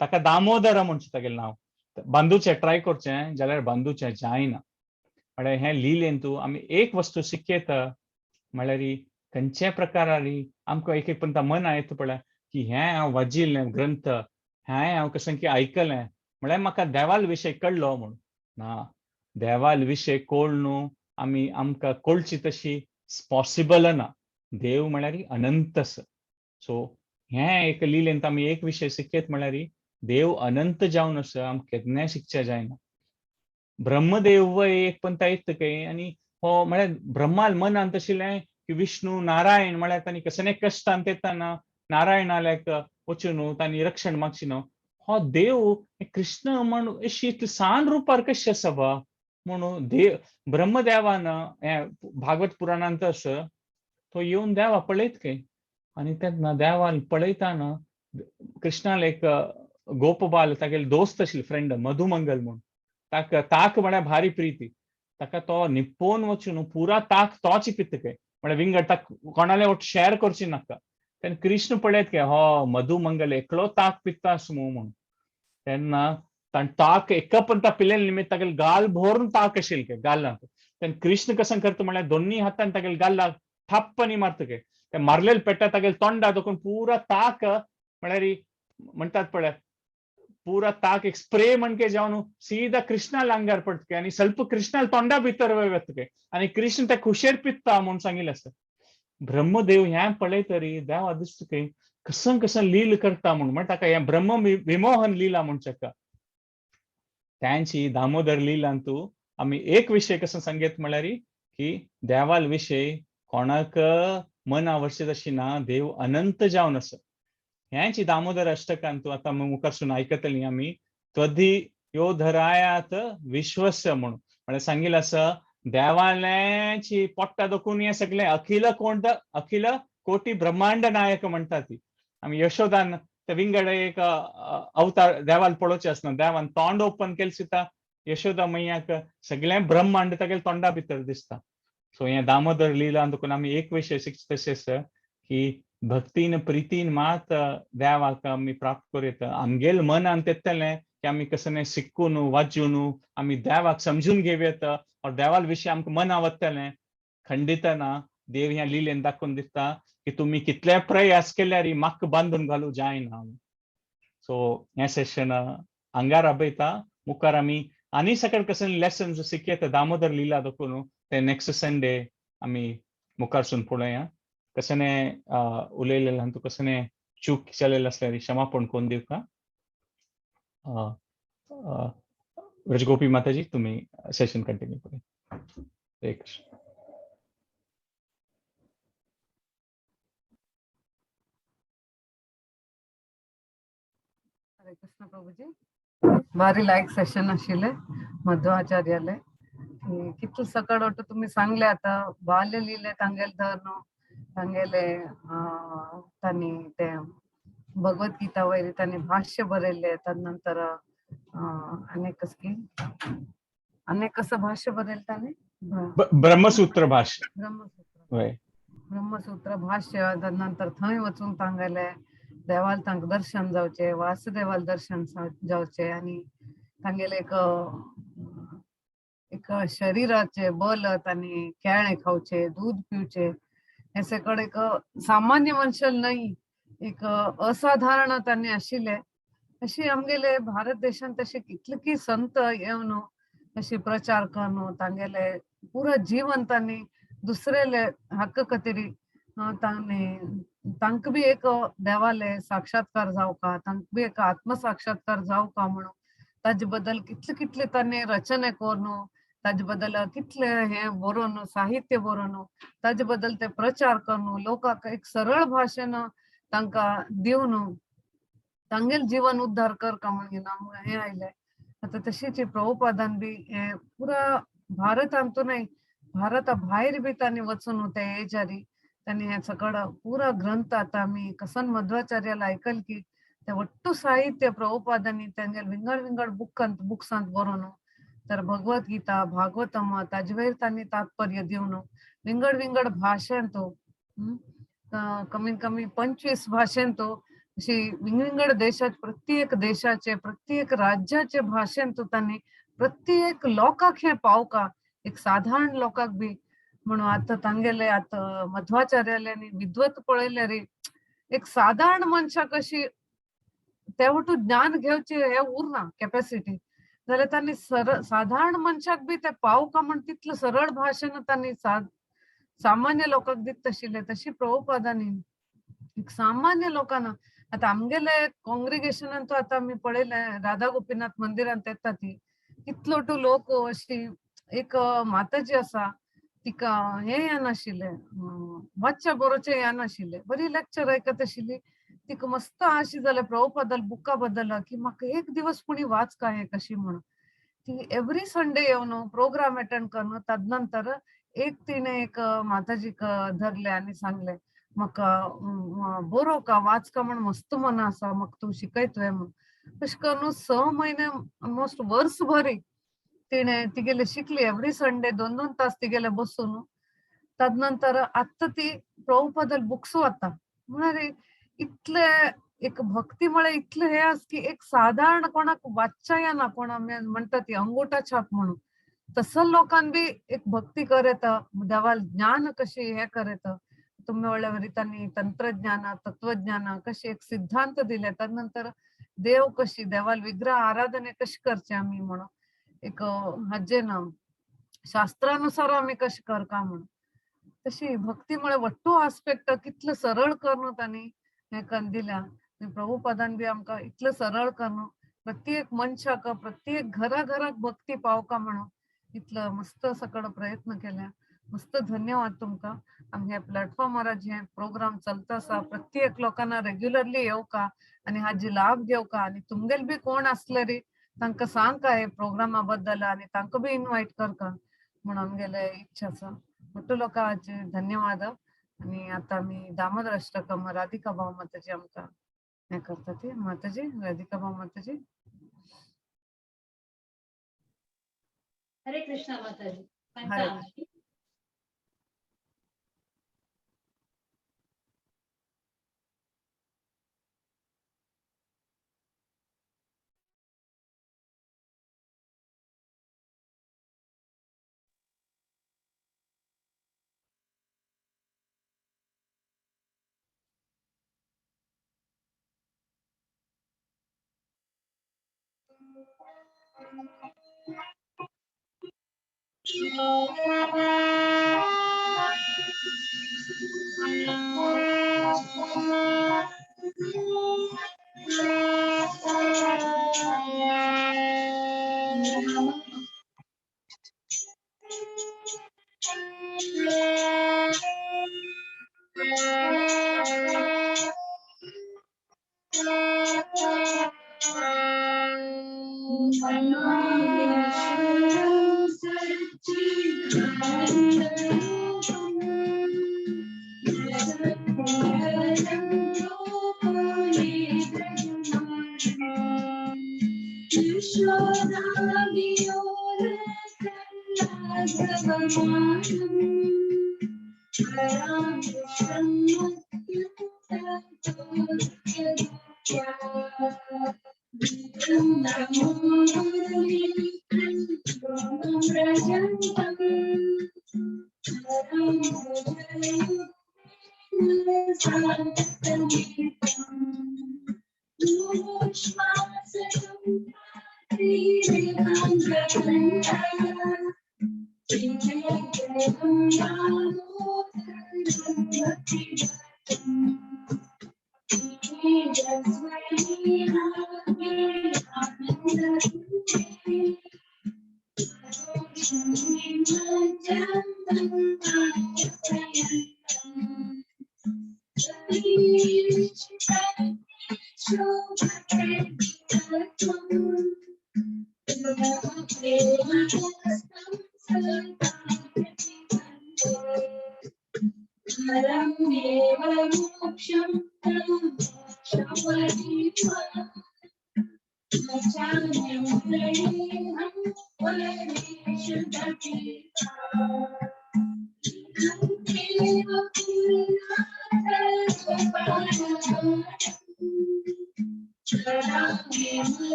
ताका दामोदर म्हणचें तागेलें नांव, बांदूचें ट्राय करचें जाल्यार बांदूचें जायना. म्हळ्यार हें लिलेन तूं आमी एक वस्तू शिकयता, म्हळ्यार खंयच्या प्रकारारी आमकां एक एक पंता मना येता पळय की हें हांव वाजिल्लें ग्रंथ, हें हांव कशें की आयकलें, म्हळ्यार म्हाका देवाल विशय कळ्ळो म्हूण. ना, देवाल विशय कळ न्हू आमी आमकां कळची तशी पॉसिबल ना. देव म्हळ्यार अनंत आसा. सो हें एक लिलेंत आमी एक विशय शिकयत म्हळ्यार देव अनंत जावन आसा, आमकां केन्नाय शिकचें जायना. ब्रह्मदेव एक पंता येता काय आनी हो म्हळ्यार ब्रह्माल मनांत आशिल्लें की विष्णू नारायण म्हळ्यार तांणी कसले कश्टांत येताना नारायणाल्याक वचून तांणी रक्षण मागचें न्हू. हो देव कृष्ण म्हण अशी इतली सान रुपार कशें आसा बा म्हणून देव ब्रह्मदेवान हें भागवत पुराणांत आसा, तो येवन देवा पळयत काय आनी तेन्ना देवान पळयताना कृष्णाल एक गोपबाल तागेले दोस्त आशिल्ले फ्रेंड मधुमंगल म्हूण, ताका ताक म्हळ्यार भारी प्रिती, ताका तो निप्पोवन वचून पुरा ताक तोच पिता काय, म्हळ्यार विंगड ताक कोणाले वट शेअर करची नाका. तेन्ना कृष्ण पळयत काय हो मधुमंगल एकलो ताक पिता आसा म्हूण. तेन्ना ताण ताक एका पण पिलेले निमित्त तागेले गाल भरून ताक आशिल्लें काय गालांत. तेन्ना कृष्ण कसं करता म्हळ्यार दोन्ही हातान तागेले गालाक थाप्पनी मारता काय, ते मारलेले पेट्टा तागेले तोंडा दोकून पुरा ताक म्हळ्यार म्हणटात पळय पुरा ताक एक स्प्रे म्हणके जावन सीधा कृष्णाल अंगार पडटा आनी ಸ್ವಲ್ಪ कृष्णाल तोंडा भितर वता काय आनी कृष्ण ते खुशेर पित्ता म्हूण सांगिल्लें आसा. ब्रह्मदेव हें पळय तरी देवा दिसता काय कसं कसं लील करता म्हूण, म्हण ताका हें ब्रह्म विमोहन लीला म्हणचे ताका. त्यांची दामोदर लीलांतू आमी एक विशय कसं सांगेत म्हळ्यार की देवाल विशय कोणाक मना वर्षे तशी ना, देव अनंत जावन आसा. ह्यांची दामोदर अष्टकांतू आतां मुखारसून आयकतली आमी त्वदी यो धरायात विश्वस्य म्हणून, म्हळ्यार सांगिल्लें आसा देवाल्याची पोट्टा दोखून हें सगळें अखिल कोण अखिल कोटी ब्रह्मांड नायक म्हणटा ती. आमी यशोदान ते विंगड एक अवतार देवाल पळोवचें आसना, देवान तोंड ओपन केलें सुद्दां यशोदा मैयाक सगळें ब्रह्मांड तागेले तोंडा भितर दिसता. सो हें दामोदर लीला देखून आमी एक विशय शिकता तशें की भक्तीन प्रितीन मात देवाक आमी प्राप्त करूं येता. आमगेल मनान तेतलें की आमी कसलें शिकून वाजून आमी देवाक समजून घेवं येता और देवाल विशय आमकां मना वतलें. खंडित ना, देव ह्या लिलेन दाखोवन दिता की तुमी कितले प्रयास केल्यार म्हाका बांदून घालूं जायना. सो हें सेशन हांगा राबयता. मुखार आमी आनी सकयल कसले लेसन्स शिकयता दामोदर लीला दाखोवन ते नेक्स्ट संडे आमी मुखारसून पळोवया. कसने उलयलें हांतू कसने चूक जालेलें आसल्यार क्षमापण करून दिवका. ब्रजगोपी माताजी तुम्ही सेशन कंटिन्यू करूया. हरे कृष्ण. हरे कृष्ण प्रभुजी, भारी लायक सेशन आशिल्लें मध्वाचार्याले. कितले सकड वट्ट तुमी सांगले आतां बाल्य लिले तांगेले तर न्हू तांगेले तांणी ते भगवत गीता वयर तांणी भाष्य बरयल्ले. तदनंतर अनेक कसकी अनेक कसं भाष्य बरयलें तांणी? ब्रह्मसूत्र भाष्य. ब्रह्मसूत्र. वय. ब्रह्मसूत्र भाष्य. तदनंतर थंय वचून तांगेले देवाल तांकां दर्शन जावचें, वासुदेवाल दर्शन जावचें आनी तांगेले एक एक शरीराचे बल तांणी केळें खावचें, दूद पिवचें, हें सगळें एक सामान्य मनशान न्हय, एक असाधारण तांणी आशिल्लें. अशी आमगेले भारत देशांत तशे कितले की संत येवन अशी प्रचार करून तांगेले पुरा जीवन तांणी दुसरेले हक्क खातीर तांणी तांकां बी एक देवाले साक्षात्कार जावका, तांकां बी एक आत्मसाक्षात्कार जावका म्हणून ताजे बद्दल कितले कितले तांणी रचना करून ताजे बद्दल कितले हे बरोवन साहित्य बरोवन ताजे बद्दल ते प्रचार करून लोकांक एक सरळ भाशेन तांकां दिवन तांगेल जीवन उद्धार करका म्हणून आमकां हें आयलें. आतां तशीच प्रभुपादान बी हें पुरा भारतांतू न्हय, भारता भायर बी तांणी वचून ते एजारी तांणी हें सगळं पुरा ग्रंथ आतां आमी कसन मध्वाचार्याला आयकल की ते वट्टू साहित्य प्रभुपादांनी तांगेले विंगड विंगड बुकांत बुक्सांत बरोवन तर भगवत गीता भागवतम ताजे वयर तांणी तात्पर्य दिवन विंगड विंगड भाशेंत कमीत कमी 25 भाशेंत अशी विंगड देशाचे प्रत्येक देशाचे प्रत्येक राज्याचे भाशेंत तांणी प्रत्येक लोकांक हें पावका, एक साधारण लोकांक बी म्हणून आतां तांगेले आतां मध्वाचार्याले विद्वत पळयले रे एक साधारण मनशाक अशी तेवटू ज्ञान घेवचे हे उरना कॅपॅसिटी, जाल्यार तांणी साधारण मनशाक बी ते पावका म्हण तितले सरळ भाशेन तांणी सामान्य लोकांक दित आशिल्ले. तशी प्रभुपादांनी एक सामान्य लोकांना आतां आमगेले कॉंग्रिगेशनान तो आतां आमी पळयलें राधा गोपीनाथ मंदिरांत येता ती कितलो टू लोक अशी एक माताजी आसा तिका हें येनाशिल्लें, वाचच्या बरोवचें येनाशिल्लें, बरी लेक्चर आयकत आशिल्ली. तिका मस्त अशी जालें प्रभुपादाल बुका बद्दल की म्हाका एक दिवस कोणी वाच काय हें कशी म्हणून ती एवरी संडे येवन प्रोग्राम अटेंड करून तदनंतर एक तिणें एक माताजीक धरलें आनी सांगलें म्हाका बरोवका वाचका म्हण मस्त मन आसा, म्हाका तूं शिकयतलें म्हण. तशें करून 6 म्हयने ऑलमोस्ट वर्स भरी तिणें तिगेले शिकली एवरी संडे 2-2 तास तिगेले बसून. तदनंतर आतां ती प्रभुपादाल बुक्स वाचता. म्हळ्यार इतले एक भक्ती म्हळ्यार इतलें हें आसा की एक साधारण कोणाक वाचच्या येना, कोण आमी म्हणटा ती अंगुठा छाप म्हणून तसो लोकान बी एक भक्ती कर येता, देवाल ज्ञान कशी हें कर येता. तुमी व्हडल्या वरी तांणी तंत्रज्ञान तत्वज्ञान कशी एक सिद्धांत दिले, तदनंतर देव कशी देवाल विग्रह आराधने कशी करचे आमी म्हणून एक हाजे ना शास्त्रानुसार आमी कशें करका म्हणून तशी भक्ती म्हळ्यार वट्टू आस्पेक्ट कितलो सरळ करून तांणी हें करून दिल्या. प्रभुपादान बी आमकां इतलें सरळ करून प्रत्येक मनशाक प्रत्येक घरा घराक भक्ती पावका म्हणून इतलो मस्त सगळो प्रयत्न केल्या. मस्त धन्यवाद तुमकां. आमगे प्लॅटफॉर्मार जे प्रोग्राम चलता आसा प्रत्येक लोकांना रेग्युलरली येवका आनी हाजी लाभ घेवका आनी तुमगेल बी कोण आसले रे तांकां सांगका हे प्रोग्रामा बद्दल आनी तांकां बी इनवायट करका म्हणून आमगेले इच्छा आसा. मोटो लोकांचे धन्यवाद. आनी आतां आमी दामोदर अष्टकम राधिका भाव माताजी आमकां हें करता ती. माताजी, राधिका भाव माताजी. हरे कृष्णा माताजी. हरे. Thank you.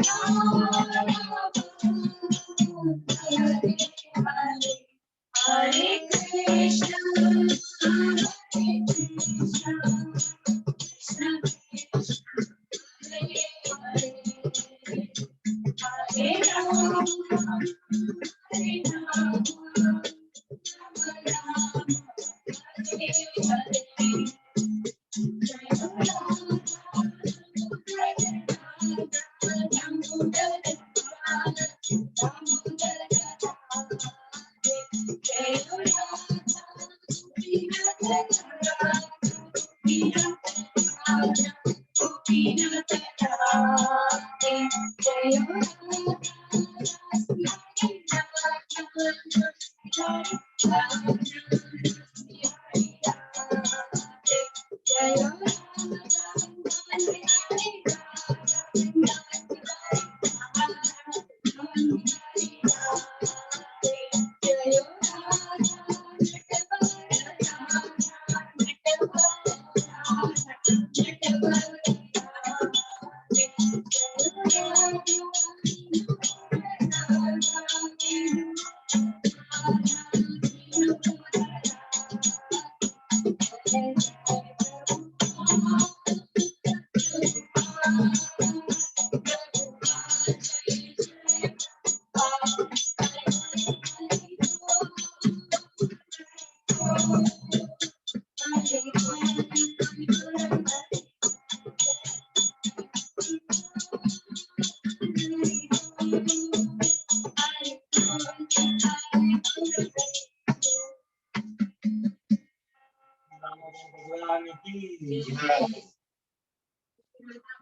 Hare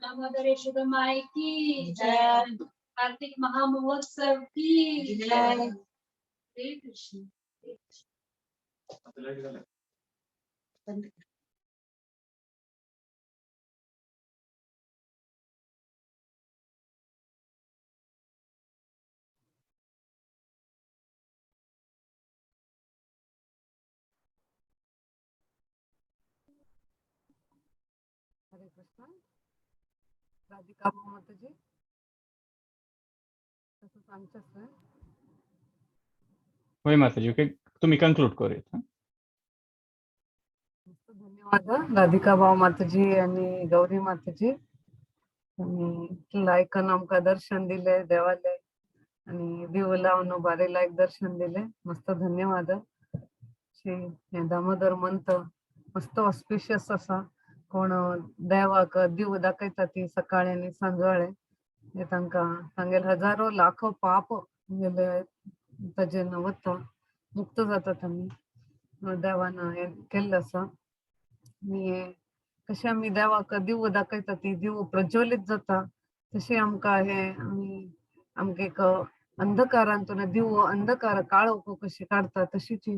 Damodar Yashoda माई की जय, कार्तिक महामहोत्सव की जय। हरे कृष्ण। हरे कृष्ण। राधिका माताजी तसंच आमच्याच न्हय? होय माताजी, ओके, तुम्ही कंक्लूड करूयात. मस्त, धन्यवाद राधिका भाव माताजी आणि गौरी माताजी. आणि लायकन आमकां दर्शन दिले देवाले आणि दिव लावन बारे लायक दर्शन दिले, मस्त धन्यवाद. श्री हे दामोदर मंत मस्त ऑस्पिशियस आसा. कोण देवाक दिव दाखयता ती सकाळी आनी सांजवेळे, हे तांकां तांगेले हजारो लाखो पाप गेले ताजेन वता, मुक्त जातात आमी. देवान हें केल्लें आसा. आनी हें कशें आमी देवाक दिव दाखयता ती दिव प्रज्वलीत जाता, तशें आमकां हें आमी आमकां एक अंधकारांतून दिव अंधकार काळोख कशी काडटा तशीच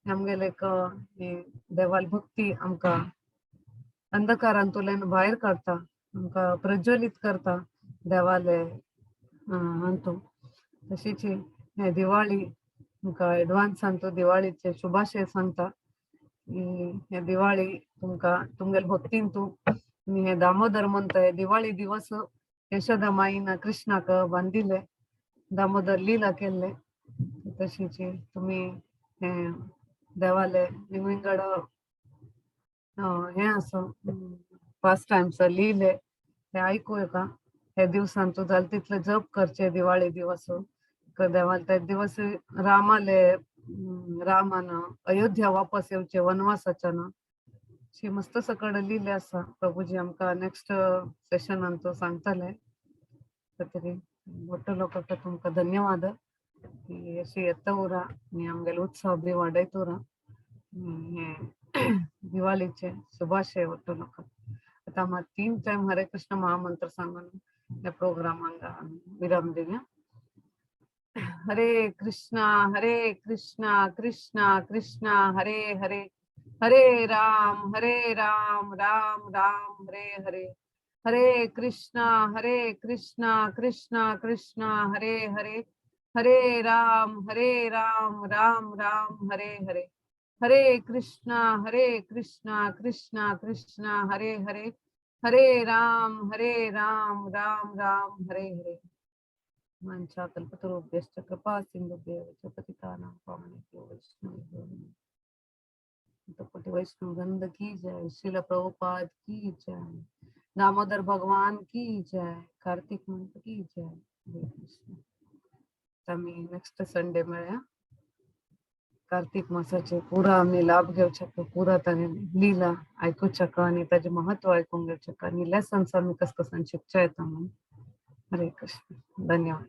आमगेले एक देवाल भक्ती आमकां अंधकारांतल्यान भायर काडटा, आमकां प्रज्वलीत करता देवाले अंतू. तशीच हे दिवाळी तुमकां एडवान्सान तो दिवाळीचे शुभाशय सांगता. हे दिवाळी तुमकां तुमगेले भक्तीन तूं आनी हे दामोदर म्हणटा हे दिवाळी दिवस यशोदा माईन कृष्णाक बांदिले, दामोदर लीला केल्ले. तशीच तुमी हे देवाले विंगड हें आसा पास टायम्स लिहिले हे आयकूं येता. हे दिवसान तूं जाता तितले जप करचे दिवाळी दिवस. देवाल ते दिवस रामाले रामान अयोध्या वापस येवचे वनवासाच्यान अशी मस्त सकड लिहिले आसा. प्रभुजी आमकां नेक्स्ट सेशनान तो सांगतले. तरी मोठो लोकांक तुमकां धन्यवाद की अशी येता उरा आनी आमगेले उत्सव बी वाडयत उरा. हे दिवाळीचे शुभाशय ಒಟ್ಟು लोकांक. आतां आमी 3 टायम हरे कृष्ण महामंत्र सांगून ह्या प्रोग्रामांक विराम दिवया. हरे कृष्णा हरे कृष्णा कृष्णा कृष्णा हरे हरे, हरे राम राम राम हरे हरे, हरे कृष्णा कृष्णा कृष्णा हरे हरे, हरे राम राम राम हरे हरे, हरे कृष्णा कृष्णा कृष्णा हरे हरे, हरे राम राम राम हरे हरे. वाञ्छा कल्पतरुभ्यश्च कृपा सिन्धुभ्येव च पतितानां पावनेभ्यो वैष्णवेभ्यो नमः. कोटि वैष्णव गंध की जय, श्रील प्रभुपाद की जय, दामोदर भगवान की जय, कार्तिक मंत्र की जय. हरे कृष्ण. आमी नेक्स्ट संडे मेळया. कार्तिक मासाचे पुरा आमी लाभ घेवचें, पुरा ताणें लीला आयकुचें आनी ताजें महत्व आयकूंक घेवचें आनी लेसन्स आमी कस कसान शिकचे येता म्हणून. हरे कृष्ण. धन्यवाद.